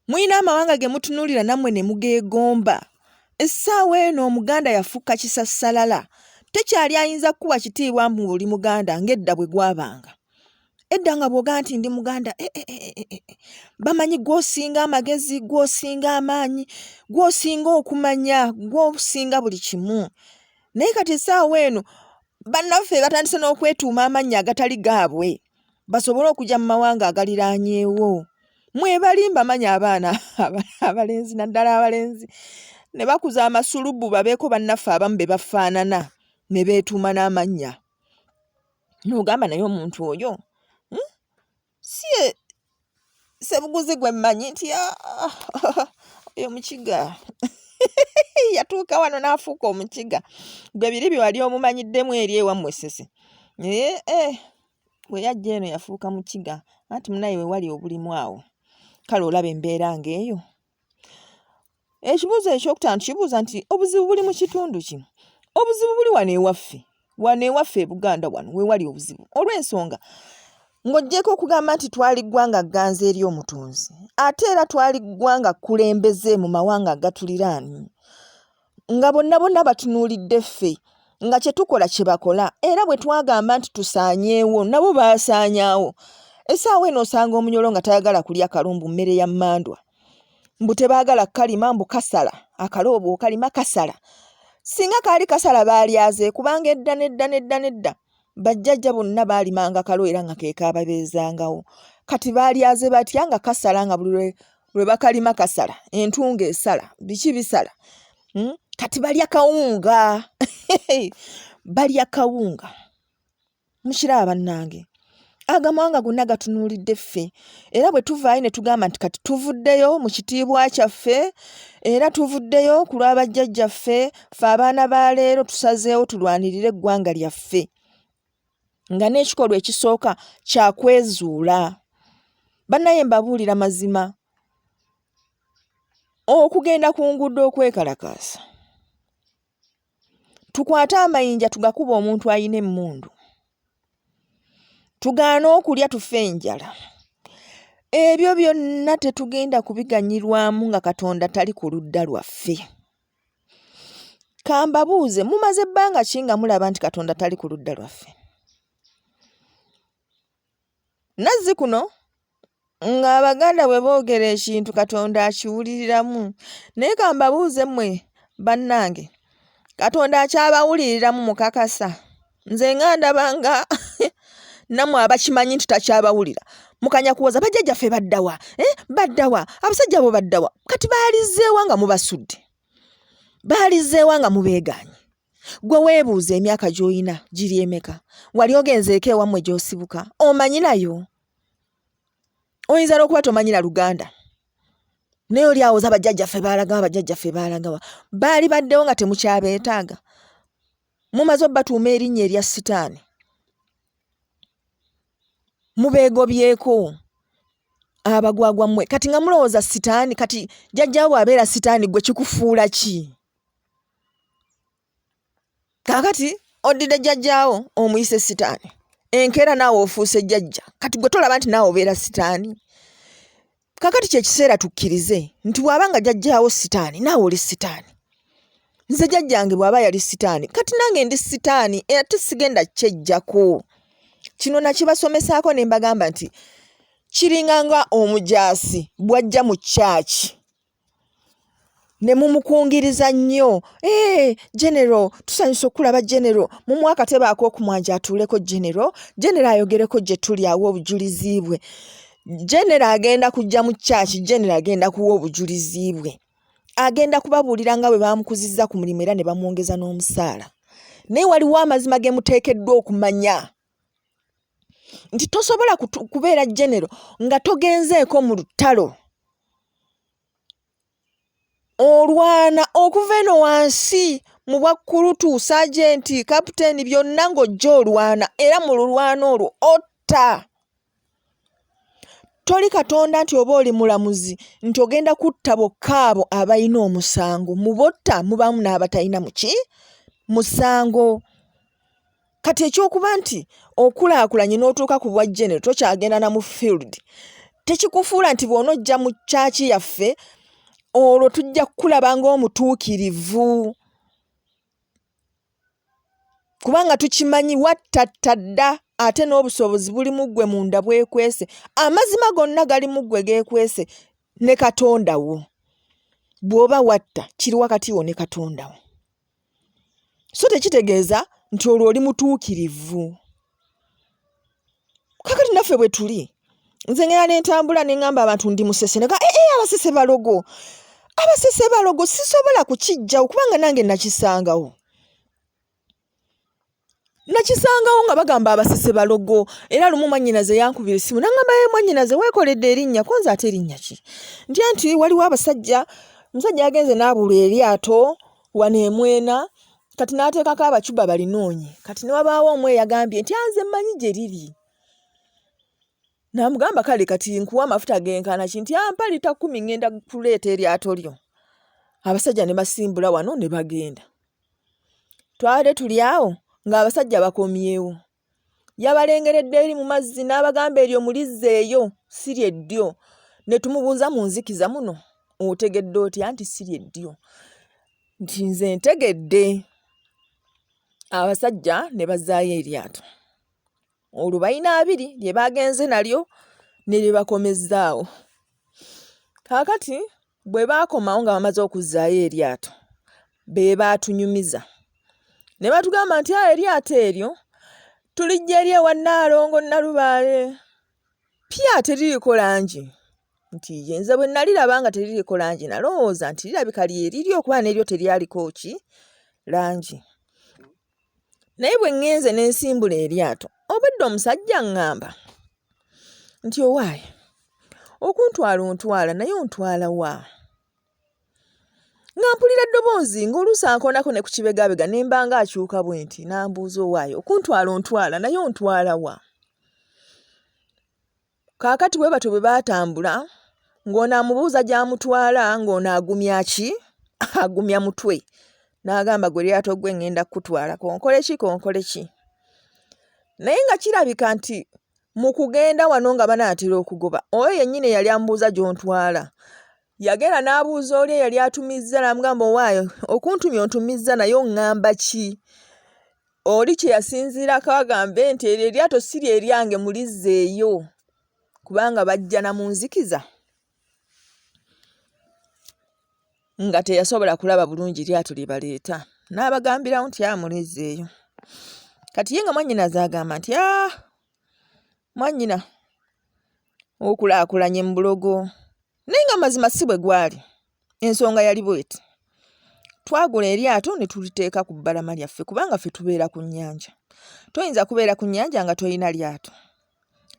Mulina amawanga ge mutunuulira nammwe ne mugeegomba. Essaawa eno Omuganda yafuuka kisassalala. Tekyali ayinza kukuwa kitiibwa mbu oli Muganda ng'edda bwe gwabanga. Edda nga bw'ogamba nti ndi Muganda, eh, eh, eh, bamanyi gw'osinga amagezi, gw'osinga amaanyi, gw'osinga okumanya, gw'osinga buli kimu. Naye kati essaawa eno bannaffe batandise n'okwetuuma amannya agatali gaabwe. basobole okujja mu mawanga agaliraanyeewo. Mwebali mbamanyi abaana abalenzi naddala abalenzi ne bakuza amasulubu babeeko bannaffe abamu be bafaanana ne beetuuma n'amannya. N'ogamba naye omuntu oyo si ye Ssebuguzi gwe mmanyi nti ah, oyo Mukiga yatuuka wano n'afuuka Omukiga. Gwe biri bye wali omumanyiddemu eri ewammwe Ssese. Naye eh, bwe yajja eno yafuuka Mukiga anti munaye we wali obulimu awo. Kale olaba embeera ng'eyo. Ekibuuzo ekyokutaano kibuuza nti obuzibu buli mu kitundu ki? Obuzibu buli wano ewaffe, wano ewaffe e Buganda wano we wali obuzibu olw'ensonga ng'oggyeeko okugamba nti twali ggwanga gganzi eri Omutonzi, ate era twali ggwanga kkulembeze mu mawanga agatuliraanye nga bonna bonna batunuulidde ffe nga kye tukola kye bakola era bwe twagamba nti tusaanyeewo nabo baasaanyaawo. Essaawa eno osanga Omunyoro nga tayagala kulya kalumbu mmere ya mmandwa. Mbu tebaagala kukalima mbu kasala akalo bw'okalima kasala singa kaali kasala baalyaze kubanga edda nedda nedda nedda bajjajja bonna baalimanga kalo era nga ke kaababeezangawo kati baalyaze batya nga kasala nga buli lwe bakalima kasala entungo esala biki bisala hmm? Kati balya kawunga balya kawunga. Mukiraba bannange, agamawanga gonna gatunuulidde ffe, era bwe tuvaayo ne tugamba nti kati tuvuddeyo mu kitiibwa kyaffe era tuvuddeyo ku lwa bajjajjaffe, ffe abaana ba leero tusazeewo tulwanirire eggwanga lyaffe, nga n'ekikolwa ekisooka kya kwezuula. Bannaye mbabuulira mazima, okugenda ku nguudo okwekalakaasa Tukwate amayinja tugakube omuntu alina emmundu, tugaane okulya tufe enjala. Ebyo byonna tetugenda kubiganyirwamu nga Katonda tali ku ludda lwaffe. Kambabuuze, mumaze bbanga ki nga mulaba nti Katonda tali ku ludda lwaffe? Nazzi kuno ng'Abaganda bwe boogera ekintu Katonda akiwuliriramu. Naye kambabuuze mmwe bannange, Katonda akyabawuliriramu mukakasa? Nze nga ndaba nga nammwe abakimanyi nti takyabawulira mukanya kuwoza bajjajjaffe baddawa eh, baddawa abasajja abo baddawa kati baalizzeewa nga mubasudde baalizzeewa nga mubeegaanye Gwe weebuuze emyaka gy'olina giri emeka? Wali ogenzeeko ewammwe gy'osibuka? Omanyi nayo? Oyinza n'okuba tomanyi na Luganda. Naye oli awoza bajjajjaffe baalagawa, bajjajjaffe baalagawa. Baali baddewo nga temukyabeetaaga. Mumaze obbatuuma erinnya erya sitaani. Mubeegobyeko abagwagwa mmwe. Kati nga mulowooza sitaani, kati jjajjaawo bw'abeera sitaani ggwe kikufuula ki? Kaakati oddidde jjajjaawo omuyise sitaani, enkeera naawe ofuuse jjajja, kati gwe tolaba nti naawe obeera sitaani? Kaakati kye kiseera tukkirize nti bw'aba nga jjajjaawo sitaani naawe oli sitaani. Nze jjajjange bw'aba yali sitaani kati nange ndi sitaani era tesigenda kyejjako. Kino nakibasomesaako ne mbagamba nti kiringa nga omujaasi bw'ajja mu kyaki ne mumukungiriza nnyo ee genero tusanyusa okulaba genero mumuwa akatebe ak'okumwanja atuuleko genero genero ayogereko gye tuli awa obujulizi bwe genero agenda kujja mu kyaki genero agenda kuwa obujulizi bwe agenda kubabuulira nga bwe baamukuzizza ku mulimu era ne bamwongeza n'omusaala naye waliwo amazima ge muteekeddwa okumanya nti tosobola kubeera genero nga togenzeeko mu lutalo olwana okuva eno wansi mu bwakkulutu sajenti kapiteeni byonna ng'ojja olwana era mu lulwana olwo otta toli katonda nti oba oli mulamuzi nti ogenda kutta bokka abo abalina omusango mu botta mubaamu n'abatalina muki musango Kati ekyokuba nti okulaakulanye n'otuuka ku bwa genero tokyagenda na mu field tekikufuula nti bw'onojja mu kyaki yaffe olwo tujja kukulaba ng'omutuukirivu kubanga tukimanyi wattatta dda ate n'obusobozi buli mu ggwe munda bwekwese amazima gonna gali mu ggwe geekwese ne katonda wo bw'oba watta kiri wakati wo ne katonda wo so tekitegeeza nti olwo oli mutuukirivu kakati naffe bwe tuli nze ngenda nentambula ne ŋŋamba abantu ndi musese nega ee eh, eh, abasese balogo abasese balogo sisobola kukijjawo kubanga nange nakisangawo nakisangawo nga bagamba abasese balogo era lumu mwannyinaze yankubira essimu nangamba ye mwannyinaze weekoledde erinnya ko nze ate erinnya ki ntya nti waliwo abasajja omusajja yagenze n'abulwa eryato wano emwena kati n'ateekako abacuba balinoonye kati ne wabaawo omu eyagambye nti anze mmanyi gye liri namugamba kale kati nkuwa amafuta genkana ki nti ampa lita kkumi ŋŋenda kuleeta eryato lyo. Abasajja ne basimbula wano ne bagenda. Twabadde tuli awo ng'abasajja bakomyewo. Yabalengeredde eri mu mazzi n'abagamba eryo mulizzeeyo si lye ddyo. Ne tumubuuza mu nzikiza muno otegedde otya nti si lye ddyo? Nti nze ntegedde. Abasajja ne bazzaayo eryato. Olwo balina abiri lye baagenze nalyo ne lye bakomezzaawo. Kaakati bwe baakomawo nga bamaze okuzzaayo eryato be baatunyumiza ne batugamba nti a eryato eryo tulijja eri ewa Nnaalongo Nnalubaale pya teririiko langi nti ye nze bwe naliraba nga teririiko langi nalowooza nti lirabika lye liryo kuba n'eryo teryaliko ki langi. Naye bwe ŋŋenze ne nsimbula eryato obwedda omusajja aŋŋamba nti owaaye okuntwala ontwala naye ontwala wa? Nga mpulira eddoboozi ng'oluusi ankoonako ne ku kibegaabega ne mba ng'akyuka bwe nti n'ambuuza owaaye okuntwala ontwala naye ontwala wa? Kaakati bwe batyo bwe baatambula, ng'ono amubuuza gy'amutwala, ng'ono agumya ki? Agumya mutwe. N'agamba gwe lyato gwe ŋŋenda kukutwala, konkole ki, konkole ki. Naye nga kirabika nti mu kugenda wano nga banaatera okugoba, oyo yennyini eyali amubuuza gy'ontwala, yagenda n'abuuza oli eyali atumizza n'amugamba owaayo okuntumya ontumizza naye oŋŋamba ki? Oli kye yasinziirako agambe nti eryo eryato si lye lyange mulizzeeyo kubanga bajja na mu nzikiza nga teyasobola kulaba bulungi lyato lye baleeta n'abagambirawo nti a mulizzeeyo. Kati ye nga mwannyinaze agamba nti a mwannyina okulaakulanye mu bulogo naye nga mazima si bwe gwali. Ensonga yali bweti, twagula eryato ne tuliteeka ku bbalama lyaffe kubanga ffe tubeera ku nnyanja. Toyinza kubeera ku nnyanja nga tolina lyato.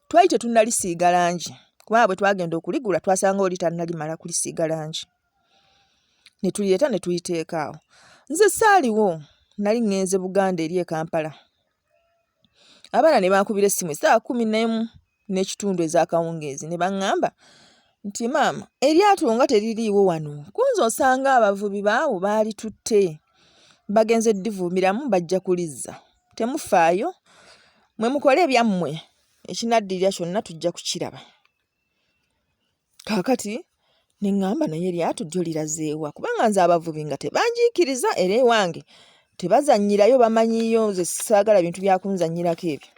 Twali tetunnalisiiga langi kubanga bwe twagenda okuligula twasanga oli tannalimala kulisiiga langi. Ne tulireeta ne tuliteeka awo. Nze saaliwo, nali ŋŋenze Buganda eri e Kampala. Abaana ne bankubira essimu essaawa 11 n'ekitundu ez'akawungeezi ne baŋŋamba nti maama eryato nga teririiwo wano kunze osanga abavubi baawo baalitutte bagenze ddivuumiramu bajja kulizza temufaayo mwe mukole ebyammwe ekinaddirira kyonna tujja kukiraba. Kaakati ne ŋŋamba naye eryato ddyo lirazeewa kubanga nze abavubi nga tebanjiikiriza era ewange tebazannyirayo bamanyiyo nze saagala bintu bya kunzannyirako ebyo.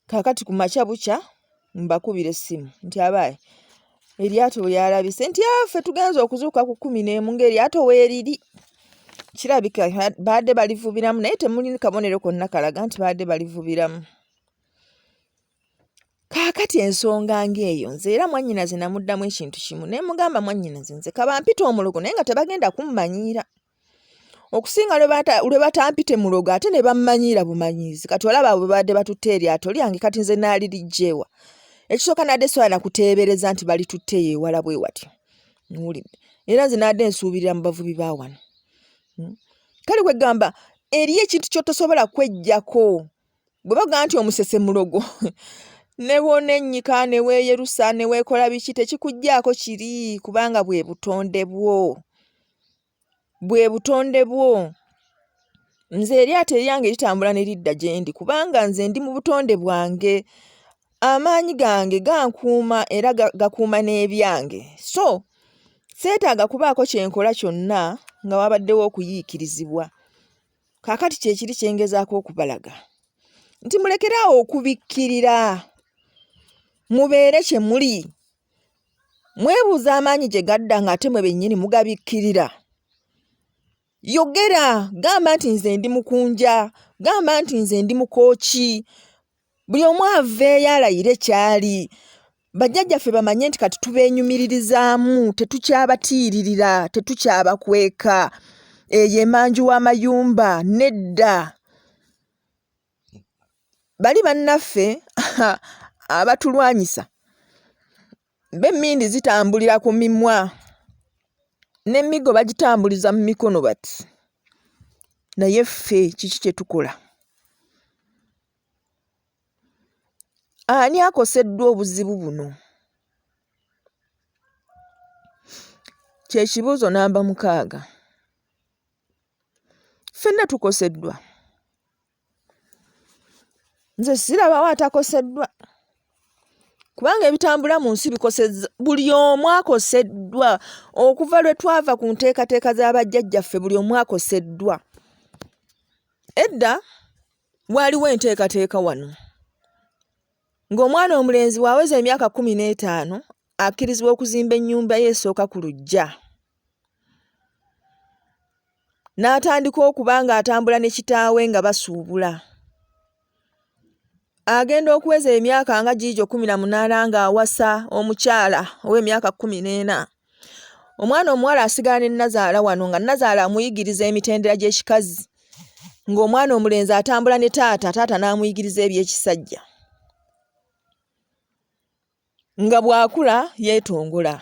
Kaakati ku makya bukya mbakubira essimu nti abaaye eryato lyalabise nti ah, ffe tugenze okuzuuka ku 11 ng'eryato weeriri kirabika baadde balivubiramu naye temuli kabonero konna kalaga nti baadde balivubiramu. Kaakati ensonga ng'eyo nze era mwannyinaze namuddamu ekintu kimu ne mugamba mwannyinaze nze kabampite omulogo naye nga tebagenda kummanyiira okusinga lwe batampite mulogo ate ne bammanyiira bumanyiizi kati olaba abo babadde batutte eryato lyange kati nze naaliriggyewa ekisooka nadde sobola nakuteebereza nti balitutte eyo ewala bwe watyo nwulidde era nze nadde nsuubirira mu bavubi ba wano hmm? Kale kwegamba eriyo ekintu ky'otosobola kweggyako bwe bagamba nti omusese mulogo ne bw'onennyika ne weeyerusa ne weekola biki tekikuggyaako kiri kubanga bwe butonde bwo bwe butonde bwo nze eryato eryange litambula ne lidda gye ndi kubanga nze ndi mu butonde bwange amaanyi gange gankuuma era gakuuma n'ebyange so seetaaga kubaako kye nkola kyonna nga wabaddewo okuyiikirizibwa. Kaakati kye kiri kye ngezaako okubalaga nti mulekere awo okubikkirira, mubeere kye muli. Mwebuuza amaanyi gye gadda ng'ate mwe bennyini mugabikkirira. Yogera, gamba nti nze ndi mukunja, gamba nti nze ndi mukooki. Buli omu aveeyo alayire ky'ali. Bajjajjaffe bamanye nti kati tubeenyumiririzaamu, tetukyabatiiririra, tetukyabakweka. Eyo emanju w'amayumba nedda. Bali bannaffe abatulwanyisa bo emmindi zitambulira ku mimwa n'emiggo bagitambuliza mu mikono bati naye ffe kiki kye tukola? Ani akoseddwa obuzibu buno? Kye kibuuzo namba mukaaga. Ffenna tukoseddwa. Nze sirabawo atakoseddwa kubanga ebitambula mu nsi bikosezza buli omu akoseddwa okuva lwe twava ku nteekateeka za bajjajjaffe buli omu akoseddwa. Edda waaliwo enteekateeka wano ng'omwana omulenzi bw'aweza emyaka 15 akkirizibwa okuzimba ennyumba ye esooka ku luggya. N'atandika okuba ng'atambula ne kitaawe nga basuubula. Agenda okuweza emyaka nga giigyo 18 ng'awasa omukyala ow'emyaka 14. Omwana omuwala asigala ne nnazaala wano nga nnazaala amuyigiriza emitendera gy'ekikazi ng'omwana omulenzi atambula ne taata, taata n'amuyigiriza eby'ekisajja. Nga bw'akula yeetongola.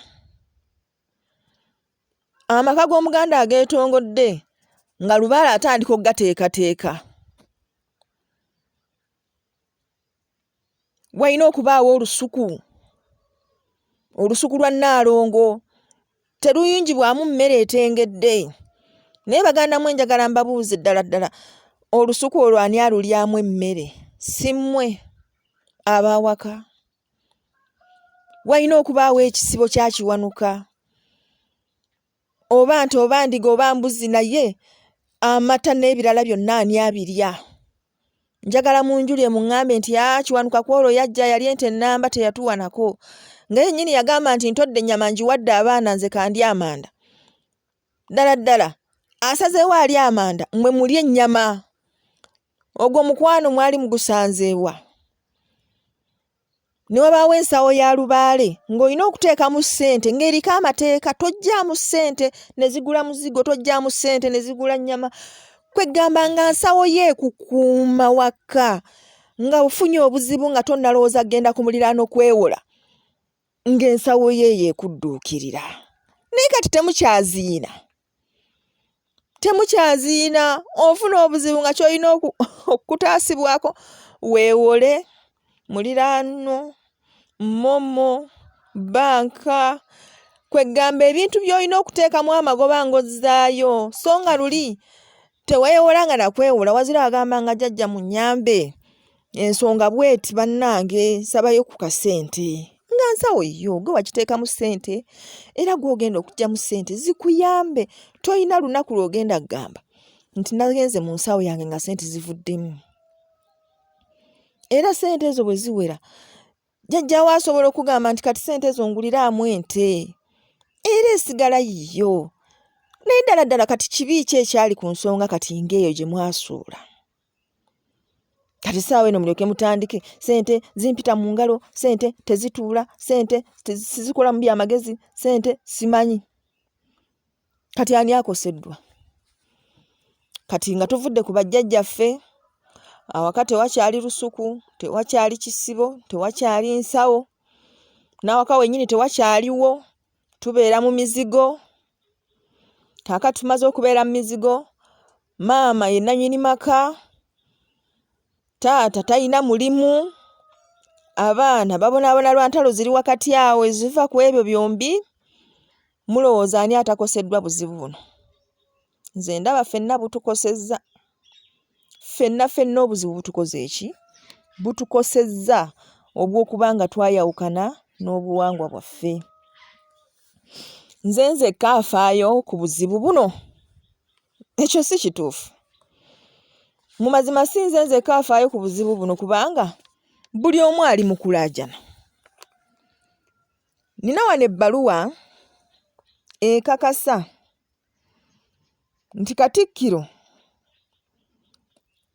Amaka g'Omuganda ageetongodde nga lubaale atandika okugateekateeka. Walina okubaawo olusuku, olusuku lwa Nnaalongo teruyunjibwamu mmere etengedde. Naye baganda mwe njagala mbabuuze ddala ddala olusuku olwo ani alulyamu emmere? Si mmwe ab'awaka? Walina okubaawo ekisibo kya Kiwanuka oba nte oba ndiga oba mbuzi naye amata n'ebirala byonna ani abirya? Njagala munjulye muŋŋambe nti aa Kiwanuka ku olwo yajja yalya ente ennamba teyatuwanako nga yennyini yagamba nti ntodde ennyama ngiwadde abaana nze kandye amanda. Ddala ddala asazeewo alye amanda mmwe mulye ennyama. Ogwo mukwano mwali mugusanze wa? Ne wabaawo ensawo ya lubaale ng'olina okuteekamu ssente ng'eriko amateeka, tojjaamu ssente ne zigula muzigo, tojjaamu ssente ne zigula nnyama. Kweggamba nga nsawo yo ekukuuma waka nga ofunye obuzibu nga tonnalowooza kugenda ku muliraano kwewola ng'ensawo yo eyo ekudduukirira. Naye kati temukyaziina. Temukyaziina ofuna obuzibu nga ky'olina okutaasibwako weewole muliraano, momo, bbanka kweggamba ebintu by'olina okuteekamu amagoba ng'ozzaayo so nga luli teweewolanga na kwewola wazira wagamba nga jjajja munnyambe ensonga bw'eti bannange nsabayo ku kasente nga nsawo yo gwe wakiteekamu ssente era gw'ogenda okuggyamu ssente zikuyambe tolina lunaku lw'ogenda kugamba nti nagenze mu nsawo yange nga ssente zivuddemu era ssente ezo bwe ziwera Jjajjaawo asobola okugamba nti kati ssente ezo nguliraamu ente era esigala yiyo. Naye ddala ddala kati kibi ki ekyali ku nsonga kati ng'eyo gye mwasuula? Kati essaawa eno mulyoke mutandike ssente zimpita mu ngalo, ssente tezituula, ssente sizikolamu bya magezi, ssente simanyi. Kati ani akoseddwa? Kati nga tuvudde ku bajjajjaffe, awaka tewakyali lusuku, tewakyali kisibo, tewakyali nsawo, n'awaka wennyini tewakyaliwo, tubeera mu mizigo. Kaakati tumaze okubeera mu mizigo, maama ye nnannyini maka, taata talina mulimu, abaana babonaabona lwa ntalo ziri wakati awo eziva ku ebyo byombi. Mulowooza ani atakoseddwa buzibu buno? Nze ndaba ffenna butukosezza. Ffenna ffenna obuzibu butukoze ki? Butukosezza obw'okuba nga twayawukana n'obuwangwa bwaffe. Nze nzekka afaayo ku buzibu buno? Ekyo si kituufu. Mu mazima si nze nzekka afaayo ku buzibu buno kubanga buli omu ali mu kulaajana. Nina wano ebbaluwa ekakasa nti Katikkiro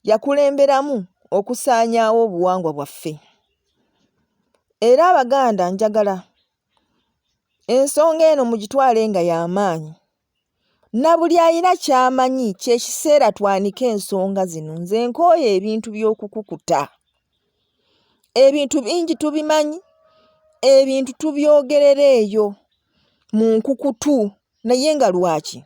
yakulemberamu okusaanyaawo obuwangwa bwaffe era Abaganda njagala ensonga eno mugitwale nga ya maanyi. Na buli alina ky'amanyi kye kiseera twanike ensonga zino. Nze nkooye ebintu by'okukukuta. Ebintu bingi tubimanyi, ebintu tubyogerera eyo mu nkukutu naye nga lwaki?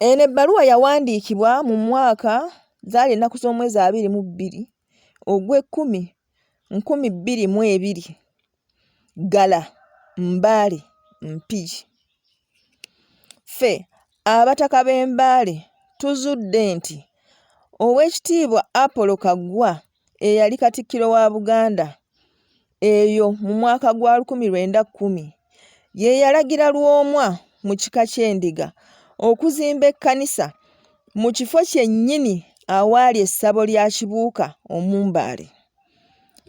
Eno ebbaluwa yawandiikibwa mu mwaka zaali ennaku z'omwezi 22 Ogw'ekkumi 2020 Ggala, Mbale, Mpigi. Ffe Abataka b'e Mbale tuzudde nti Oweekitiibwa Apollo Kaggwa eyali Katikkiro wa Buganda eyo mu mwaka gwa 1910 ye yalagira Lwomwa mu kika ky'Endiga okuzimba ekkanisa mu kifo kyennyini awaali essabo lya Kibuuka Omumbaale.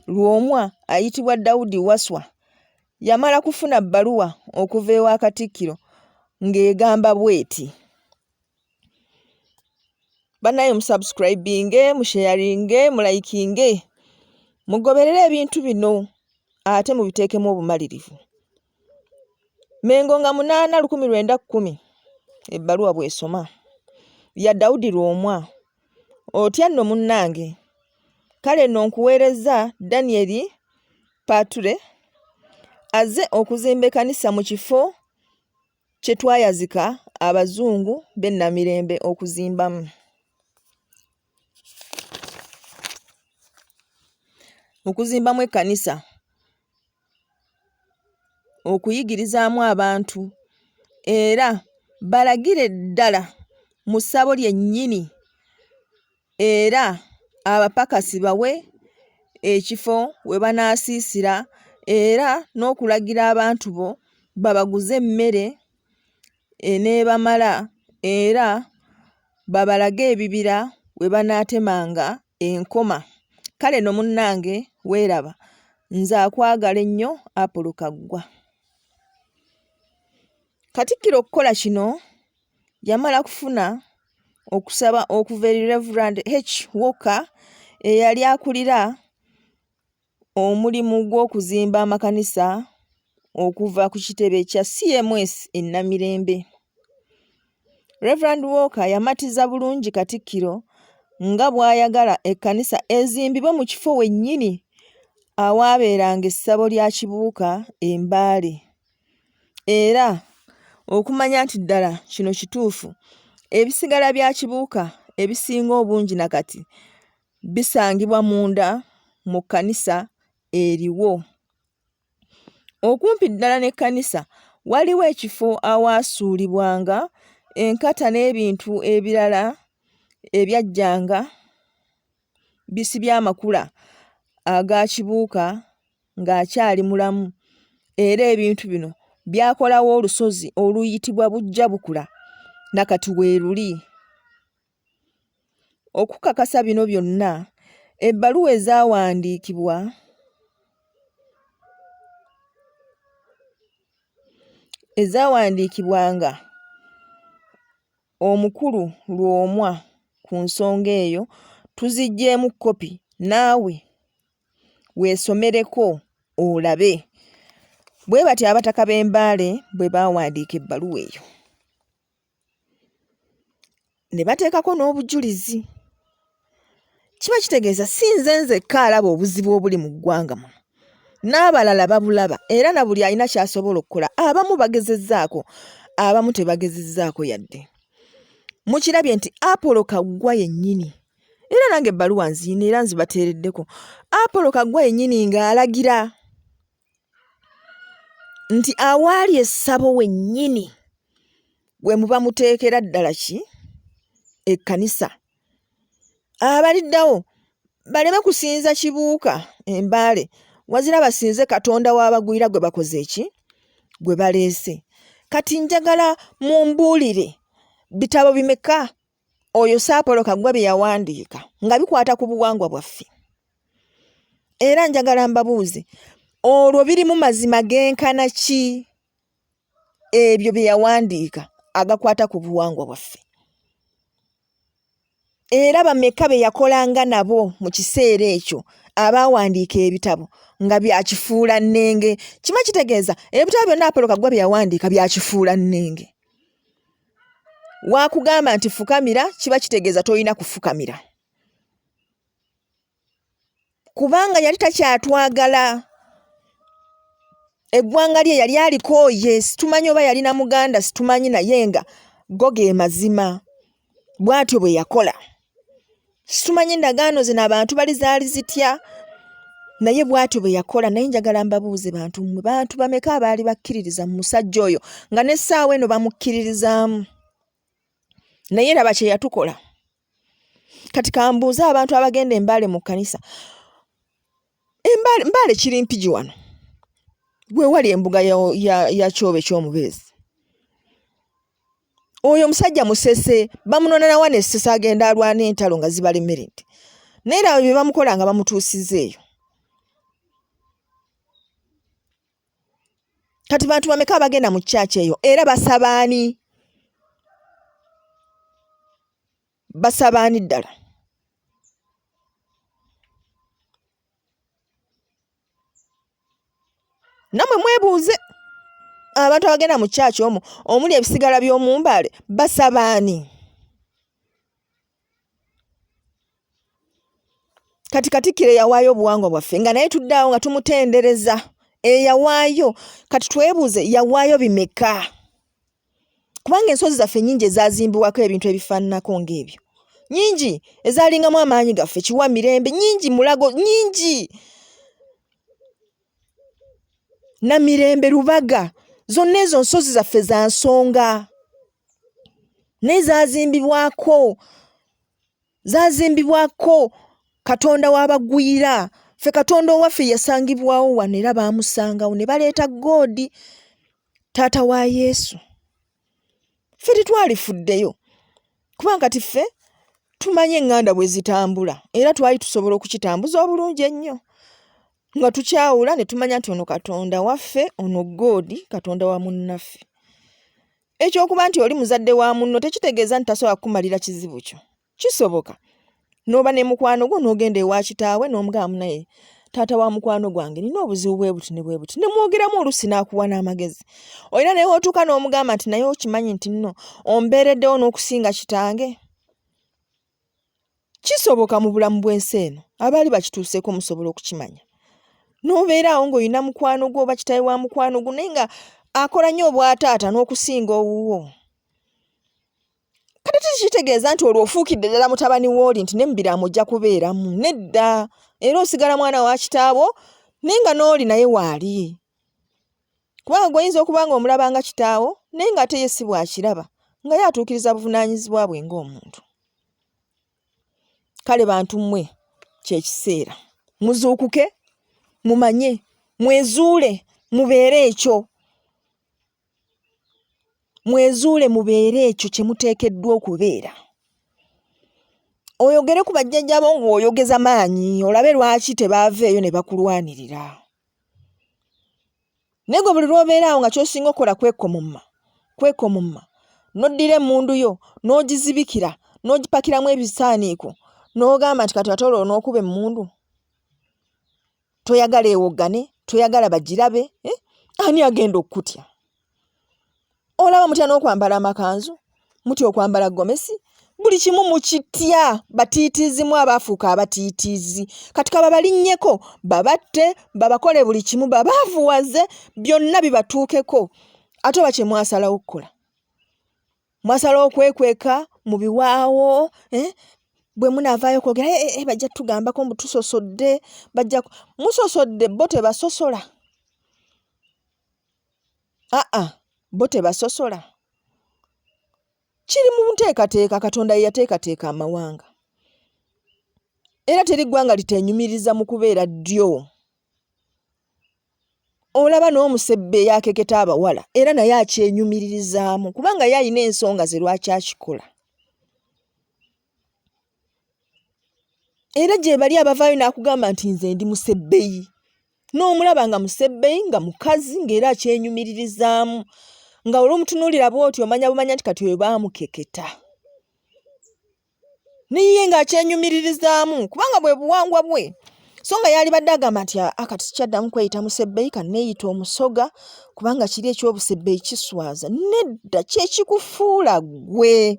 Lwomwa ayitibwa Daudi Waswa yamala kufuna bbaluwa okuva ewa Katikkiro ng'egamba bw'eti. Bannaye musubscribinge, musharinge, mulayikinge, mugoberere ebintu bino ate mubiteekemu obumalirivu. Mengo nga 8 1910 ebbaluwa bw'esoma ya Daudi Lwomwa. Otya nno munnange? Kale nno nkuweerezza Daniel Pature azze okuzimba ekkanisa mu kifo kye twayazika Abazungu b'e Namirembe okuzimbamu. Okuzimbamu ekkanisa okuyigirizaamu abantu era balagire ddala mu ssabo lyennyini era abapakasi bawe ekifo we banaasiisira era n'okulagira abantu bo babaguze emmere eneebamala era babalage ebibira we banaatemanga enkoma. Kale no munnange weeraba nze akwagala ennyo Apollo Kaggwa. Katikkiro okukola kino yamala kufuna okusaba okuva eri Rev. H. Walker eyali akulira omulimu gw'okuzimba amakanisa okuva ku kitebe kya CMS e Namirembe. Rev. Walker yamatiza bulungi Katikkiro nga bw'ayagala ekkanisa ezimbibwe mu kifo wennyini awaabeeranga essabo lya Kibuuka e Mbale. Era okumanya nti ddala kino kituufu, ebisigala bya Kibuuka ebisinga obungi na kati bisangibwa munda mu kkanisa eriwo. Okumpi ddala n'ekkanisa waliwo ekifo awaasuulibwanga enkata n'ebintu ebirala ebyajjanga bisibye amakula aga Kibuuka ng'akyali mulamu era ebintu bino byakolawo olusozi oluyitibwa Bujjabukula na kati weeruli. Okukakasa bino byonna, ebbaluwa ezaawandiikibwa ezaawandiikibwanga omukulu Lwomwa ku nsonga eyo tuziggyeemu kkopi naawe weesomereko olabe. Bwe batyo Abataka b'e Mbale bwe baawandiika ebbaluwa eyo. Ne bateekako n'obujulizi. Kiba kitegeeza si nze nzekka alaba obuzibu obuli mu ggwanga muno, n'abalala babulaba era na buli alina ky'asobola okukola. Abamu bagezezzaako, abamu tebagezezzaako yadde. Mukirabye nti Apollo Kaggwa yennyini, era nange ebbaluwa nziyina era nzibateereddeko, Apollo Kaggwa yennyini ng'alagira nti awaali essabo wennyini we muba muteekera ddala ki ekkanisa abaliddawo baleme kusinza kibuuka embaale wazira basinze katonda w'abagwira gwe bakoze ki gwe baleese kati njagala mumbuulire bitabo bimeka oyo Saapolo Kaggwa bye yawandiika nga bikwata ku buwangwa bwaffe era njagala mbabuuze olwo birimu mazima genkana ki ebyo bye yawandiika agakwata ku buwangwa bwaffe era bameka be yakolanga nabo mu kiseera ekyo abaawandiika ebitabo nga byakifuula nnenge kiba kitegeeza ebitabo byonna Apolo Kaggwa bye yawandiika byakifuula nnenge wakugamba nti fukamira kiba kitegeeza tolina kufukamira kubanga yali takyatwagala eggwanga lye yali alikooye situmanyi oba yalina muganda situmanyi naye nga go ge mazima bw'atyo bwe yakola situmanyi endagaano zino abantu bali zaali zitya Naye bw'atyo bwe yakola. Naye njagala mbabuuze bantu mmwe, bantu bameka abaali bakkiririza mu musajja oyo nga n'essaawa eno bamukkiririzaamu? Naye laba kye yatukola. Kati kambuuze abantu abagenda e Mbale mu kkanisa, Mbale, Mbale kiri Mpigi wano we wali embuga ya, ya, ya Kyobe ky'omubeezi. Oyo omusajja Musese bamunona na wano e Ssese agenda alwana entalo nga zibalemeredde, naye laba bye bamukola nga bamutuusizza eyo. Kati bantu bameka abagenda mu church eyo era basaba ani? Basaba ani ddala? Nammwe mwebuuze abantu abagenda mu church omwo omuli ebisigala by'omu Mbale basaba ani? Kati Katikkiro eyawaayo obuwangwa bwaffe nga naye tuddaawo nga tumutendereza eyawaayo, kati twebuuze yawaayo bimeka? Kubanga ensozi zaffe nnyingi ezaazimbibwako ebintu ebifaananako ng'ebyo, nnyingi ezaalingamu amaanyi gaffe, Kiwa Mirembe nnyingi, Mulago nnyingi, Namirembe, Lubaga, zonna ezo nsozi zaffe za nsonga, naye zaazimbibwako zaazimbibwako Katonda w'abagwira. Ffe Katonda owaffe yasangibwawo wano era baamusangawo ne baleeta God taata wa Yesu. Ffe tetwalifuddeyo kubanga kati ffe tumanyi eŋŋanda bwe zitambula era twali tusobola okukitambuza obulungi ennyo nga tukyawula ne tumanya nti ono Katonda waffe, ono God Katonda wa munnaffe. Eky'okuba nti oli muzadde wa munno tekitegeeza nti tasobola kukumalira kizibu kyo. Kisoboka n'oba ne mukwano gwo n'ogenda ewa kitaawe n'omugamba munaye taata wa mukwano gwange nina obuzibu bwe buti ne bwe buti, ne mwogeramu oluusi n'akuwa n'amagezi. Olina naye w'otuuka n'omugamba nti naye okimanyi nti nno ombeereddewo n'okusinga kitange. Kisoboka mu bulamu bw'ensi eno, abaali bakituuseeko musobola okukimanya. N'obeera awo ng'olina mukwano gwo oba kitaawe wa mukwano gwo naye nga akola nnyo obwataata n'okusinga owuwo. Kati tekitegeeza nti olwo ofuukidde ddala mutabani w'oli nti ne mu biraamo ojja kubeeramu. Nedda, era osigala mwana wa kitaawo naye nga n'oli naye waali. Kubanga gwe oyinza okuba ng'omulaba nga kitaawo naye ng'ate ye si bw'akiraba, nga ye atuukiriza buvunaanyizibwa bwe ng'omuntu. Kale bantu mmwe kye kiseera muzuukuke, mumanye, mwezuule, mubeere ekyo. Mwezuule mubeere ekyo kye muteekeddwa okubeera. Oyogere ku bajjajja bo ng'oyogeza maanyi olabe lwaki tebaaveeyo ne bakulwanirira. Naye gwe buli lw'obeera awo nga ky'osinga okukola kwekomomma, kwekomomma, n'oddira emmundu yo n'ogizibikira n'ogipakiramu ebisaaniiko n'ogamba nti kati ate olwo onookuba emmundu? Toyagala ewoggane, toyagala bagirabe, eh? Ani agenda okukutya? Olaba mutya n'okwambala amakanzu, mutya okwambala gomesi, buli kimu mukitya. Batiitiizimu abaafuuka abatiitiizi. Kati ka babalinnyeko, babatte, babakole buli kimu, babaavuwaze, byonna bibatuukeko. Ate oba kye mwasalawo okukola? Mwasalawo okwekweka mu biwaawo, eh? Bwe munaavaayo okwogera, eh, eh, eh, bajja tugambako mbu tusosodde, bajja musosodde, bo tebasosola. Aa, bo tebasosola. Kiri mu nteekateeka Katonda ye yateekateeka amawanga. Era teri ggwanga liteenyumiriza mu kubeera ddyo. Olaba n'omusebbe eyakeketa abawala era naye akyenyumiririzaamu kubanga ye alina ensonga ze lwaki akikola. Era gye bali abavaayo n'akugamba nti nze ndi musebbeyi. N'omulaba nga musebbeyi nga mukazi ng'era akyenyumiririzaamu nga olw'omutunuulira bw'oti omanya bumanya nti kati oyo baamukeketa. Naye ye ng'akyenyumiririzaamu kubanga bwe buwangwa bwe. So nga yalibadde agamba nti aa kati sikyaddamu kweyita musebbeyi ka neeyite omusoga kubanga kiri eky'obusebbeyi kiswaza. Nedda kye kikufuula ggwe.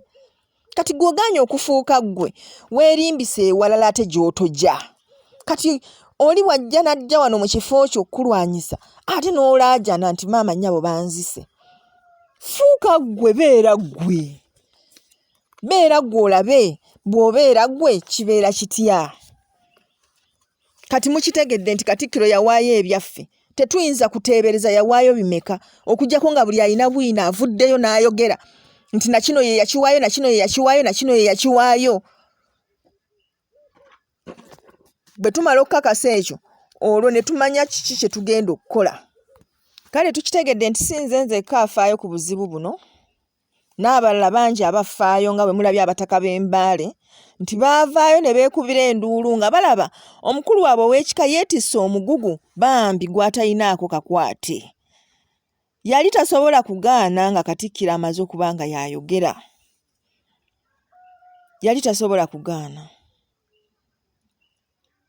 Kati gwe ogaanye okufuuka ggwe weerimbise ewalala ate gy'otoja. Kati oli bw'ajja n'ajja wano mu kifo kyo okukulwanyisa ate n'olaajana nti maama nnyabo banzise. Fuuka ggwe, beera ggwe. Beera ggwe olabe bw'obeera ggwe kibeera kitya. Kati mukitegedde nti Katikkiro yawaayo ebyaffe. Tetuyinza kuteebereza yawaayo bimeka okuggyako nga buli alina bwino avuddeyo n'ayogera nti na kino ye yakiwaayo, na kino ye yakiwaayo, na kino ye yakiwaayo. Bwe tumala okukakasa ekyo olwo ne tumanya kiki kye tugenda okukola. Kale tukitegedde nti si nze nzekka afaayo ku buzibu buno, n'abalala bangi abafaayo nga bwe mulabye abataka b'e Mbale nti baavaayo ne beekubira enduulu nga balaba omukulu waabwe ow'ekika yeetisse omugugu bambi gw'atalinaako kakwate. Yali tasobola kugaana nga Katikkiro amaze okuba nga y'ayogera. Yali tasobola kugaana.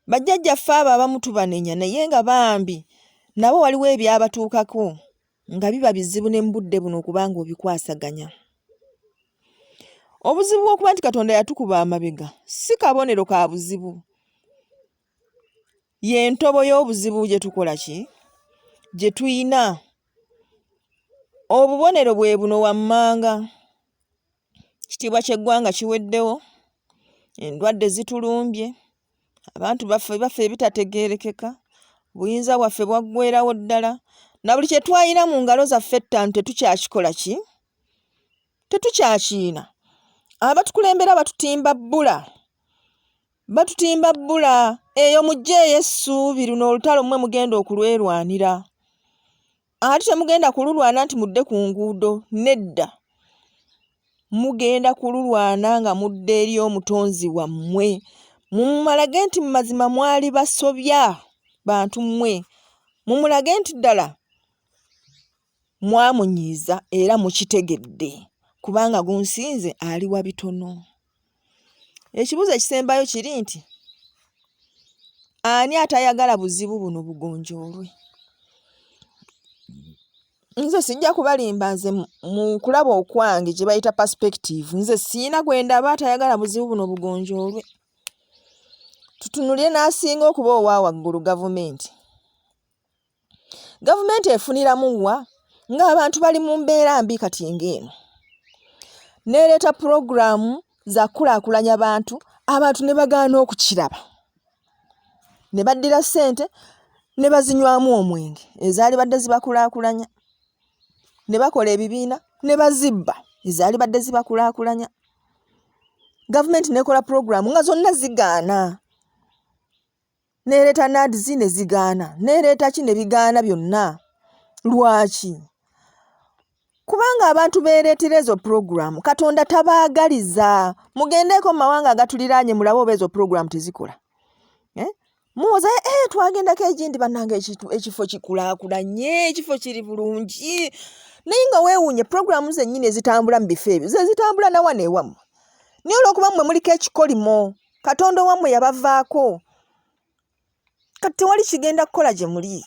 Bajjajjaffe abo abamu tubanenya naye nga bambi nabo waliwo ebyabatuukako nga biba bizibu ne mu budde buno okuba nga obikwasaganya. Obuzibu bw'okuba nti Katonda yatukuba amabega si kabonero ka buzibu, y'entobo y'obuzibu gye tukola ki gye tuyina. Obubonero bwe buno wammanga. Ekitiibwa ky'eggwanga kiweddewo, endwadde zitulumbye, abantu baffe bafa ebitategeerekeka, obuyinza bwaffe bwaggweerawo ddala, na buli kye twalina mu ngalo zaffe ettaano tetukyakikola ki? Tetukyakiyina. Abatukulembera batutimba bbula, batutimba bbula. Eyo muggyeeyo essuubi, luno olutalo mmwe mugenda okulwerwanira. Ate temugenda kululwana nti mudde ku nguudo, nedda. Mugenda kululwana nga mudda eri Omutonzi wammwe, mumulage nti mu mazima mwali basobya bantu mmwe, mumulage nti ddala mwamunyiiza era mukitegedde kubanga gunsinze aliwa bitono. Ekibuuzo ekisembayo kiri nti ani atayagala buzibu buno bugonjoolwe? Nze sijja kubalimba, nze mu kulaba okwange gye bayita perspective, nze siyina gwe ndaba atayagala buzibu buno bugonjoolwe. Tutunulire n'asinga okuba owa waggulu, gavumenti. Gavumenti efuniramu wa ng'abantu bali mu mbeera mbi kati ng'eno? N'ereeta pulogulaamu za kukulaakulanya bantu, abantu ne bagaana okukiraba. Ne baddira ssente ne bazinywamu omwenge ezaalibadde zibakulaakulanya. Ne bakola ebibiina ne bazibba ezaalibadde zibakulaakulanya. Gavumenti n'ekola pulogulaamu nga zonna zigaana. N'ereeta NAADS ne zigaana, n'ereeta ki ne bigaana byonna. Lwaki? Kubanga abantu beereetera ezo pulogulaamu Katonda tabaagaliza. Mugendeeko mu mawanga agatuliraanye mulabe oba ezo pulogulaamu tezikola. Eh? Muwoza eh, twagendako egindi bannange ekifo kikulaakulanye, ekifo kiri bulungi. Naye nga weewuunye pulogulaamu zennyini ezitambula mu bifo ebyo ze zitambula na wano ewammwe. Naye olw'okuba mmwe muliko ekikolimo Katonda owammwe yabavaako, kati tewali kigenda kukola gye muli.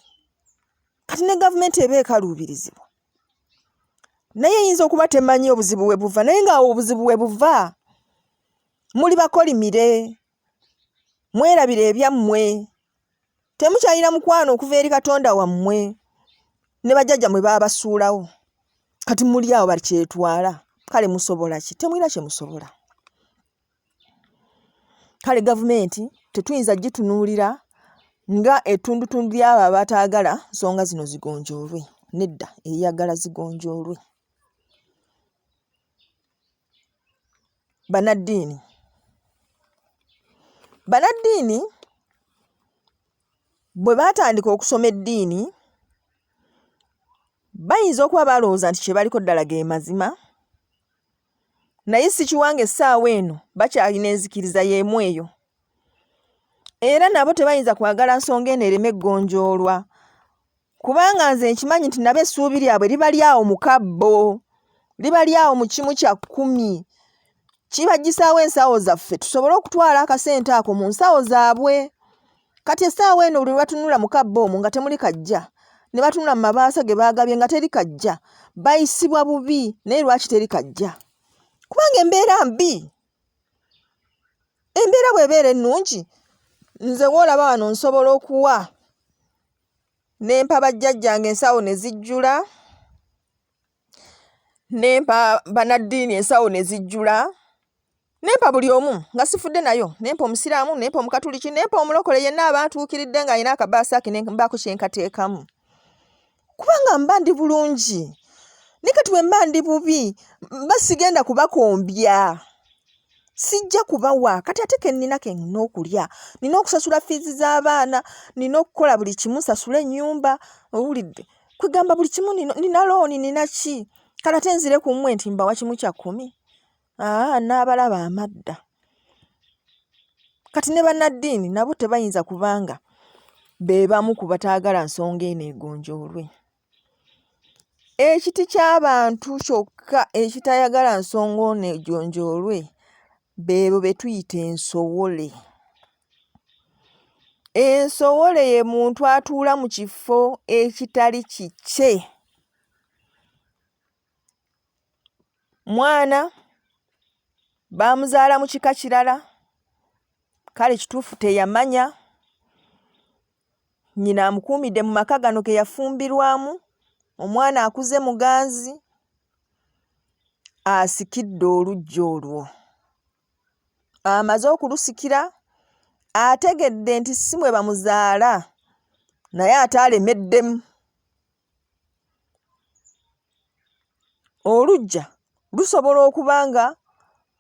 Kati ne gavumenti eba ekaluubirizibwa, naye eyinza okuba temanyi obuzibu we buva, naye ng'awo obuzibu we buva. Muli bakolimire, mwerabira ebyammwe, temukyalina mukwano okuva eri Katonda wammwe, ne bajjajjammwe baabasuulawo. Kati muli awo bakyetwala, kale musobola ki? Temulina kye musobola. Kale gavumenti tetuyinza gitunuulira nga ettundutundu ly'abo abataagala nsonga zino zigonjoolwe. Nedda, eyagala zigonjoolwe. Bannaddiini. Bannaddiini bwe baatandika okusoma eddiini, bayinza okuba baalowooza nti kye baliko ddala ge mazima. Naye sikiwa ng'essaawa eno bakyalina enzikiriza y'emu eyo. Era nabo tebayinza kwagala nsonga eno ereme kugonjoolwa, kubanga nze nkimanyi nti nabo essuubi lyabwe liba lyawo mu kabbo, liba lyawo mu kimu kya kkumi. Kibaggyisaawo ensawo zaffe tusobole okutwala akasente ako mu nsawo zaabwe. Kati essaawa eno buli lwe batunula mu kabbo omwo nga temuli kajja, ne batunula mu mabaasa ge baagabye nga teri kajja, bayisibwa bubi. Naye lwaki teri kajja? Kubanga embeera mbi. Embeera bw'ebeera ennungi, nze w'olaba wano nsobola okuwa ne mpa bajjajjange ensawo ne zijjula, ne mpa bannaddiini ensawo ne zijjula. Nempa buli omu nga sifudde nayo, nempa Omusiraamu, nempa Omukatuliki, nempa omulokole yenna aba antuukiridde ng'alina akabaasa ke ne mbaako kye nkateekamu. Kubanga mba ndi bulungi. Naye kati bwe mba ndi bubi, mba sigenda kubakombya. Sijja kubawa. Kati ate ke nnina ke nnina okulya. Nnina okusasula fiizi z'abaana, nnina okukola buli kimu, nsasule ennyumba, owulidde. Kwegamba buli kimu nina looni, nina ki. Kale ate nzire ku mmwe nti mbawa kimu kya kkumi. Aa n'abalaba amadda. Kati ne bannaddiini nabo tebayinza kubanga be bamu ku bataagala nsonga eno egonjoolwe. Ekiti ky'abantu kyokka ekitayagala nsonga ono egonjoolwe beebo be tuyita ensowole. Ensowole ye muntu atuula mu kifo ekitali kikye. Mwana baamuzaala mu kika kirala kale kituufu teyamanya nnyina amukuumidde mu maka gano ge yafumbirwamu omwana akuze muganzi asikidde oluggya olwo. Amaze okulusikira ategedde nti si mwe bamuzaala naye ate alemeddemu. Oluggya lusobola okuba nga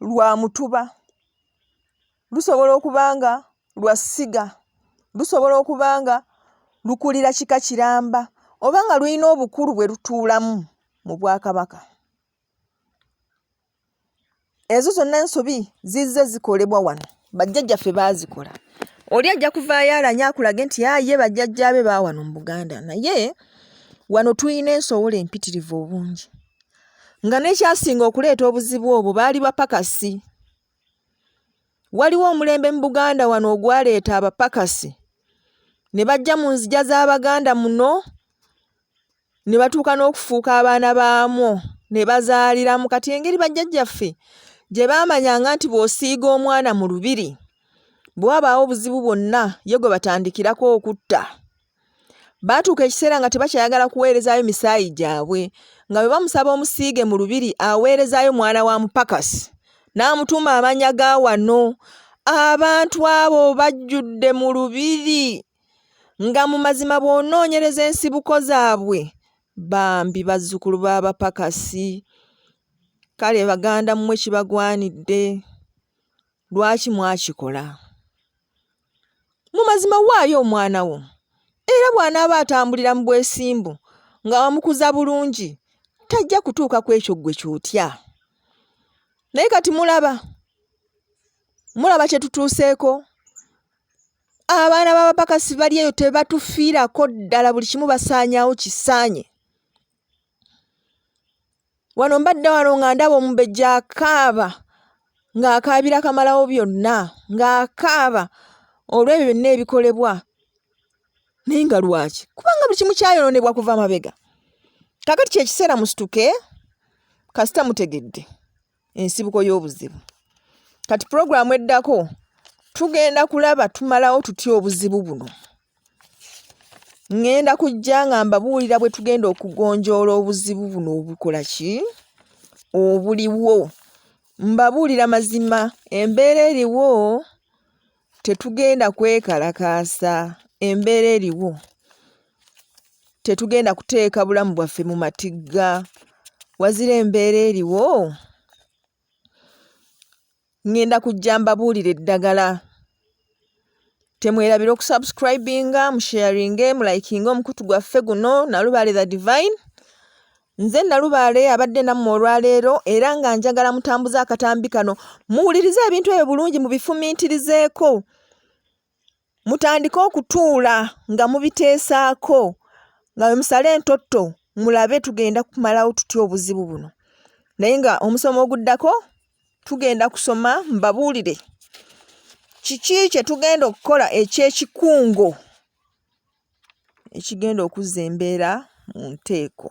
lwa mutuba, lusobola okuba nga lwa ssiga, lusobola okuba nga lukulira kika kiramba oba nga lulina obukulu bwe lutuulamu mu Bwakabaka. Ezo zonna ensobi zizze zikolebwa wano, bajjajjaffe baazikola. Oli ajja kuvaayo alanye akulage nti aa ye bajjajjaabe ba wano mu Buganda naye wano tulina ensowole empitirivu obungi nga n'ekyasinga okuleeta obuzibu obwo baali bapakasi. Waliwo omulembe mu Buganda wano ogwaleeta abapakasi ne bajja mu nzigya z'Abaganda muno ne batuuka n'okufuuka abaana baamwo ne bazaaliramu. Kati engeri bajjajjaffe gye baamanyanga nti bw'osiiga omwana mu lubiri bwe wabaawo obuzibu bwonna ye gwe batandikirako okutta. Baatuuka ekiseera nga tebakyayagala kuweerezaayo misaayi gyabwe nga bwe bamusaba omusiige mu lubiri aweerezaayo mwana wa mupakasi n'amutuuma amannya ga wano. Abantu abo bajjudde mu lubiri. nga mu mazima bw'onoonyereza ensibuko zaabwe bambi bazzukulu b'abapakasi. Kale Baganda mmwe kibagwanidde, lwaki mwakikola? Mu mazima waayo omwana wo era bw'anaaba atambulira mu bwesimbu nga wamukuza bulungi tajja kutuuka ku ekyo ggwe ky'otya. Naye kati mulaba, mulaba kye tutuuseeko? Abaana b'abapakasi bali eyo tebatufiirako ddala buli kimu basaanyaawo kisaanye. Wano mbadde wano nga ndaba omumbejja akaaba ng'akaabira Kamalawo byonna ng'akaaba olw'ebyo byonna ebikolebwa naye nga lwaki? Kubanga buli kimu kyayonoonebwa kuva mabega. Kaakati kye kiseera musituke kasita mutegedde. ensibuko y'obuzibu. Kati pulogulaamu eddako tugenda kulaba tumalawo tutya obuzibu buno. Ŋŋenda kujja nga mbabuulira bwe tugenda okugonjoola obuzibu buno obukola ki obuliwo. Mbabuulira mazima embeera eriwo tetugenda kwekalakaasa, embeera eriwo tetugenda kuteeka bulamu bwaffe mu matigga wazira embeera eriwo ŋŋenda kujja mbabuulire eddagala. Temwerabira okusubscribinga, musharinge, mulayikinge omukutu gwaffe guno Nalubaale the Divine. Nze Nalubaale abadde nammwe olwaleero era nga njagala mutambuze akatambi kano muwulirize ebintu ebyo bulungi mubifumiitirizeeko mutandike okutuula nga mubiteesaako nga bwe musala entotto mulabe tugenda kumalawo tutya obuzibu buno naye nga omusomo oguddako tugenda kusoma mbabuulire kiki kye tugenda okukola eky'ekikungo ekigenda okuzza embeera mu nteeko.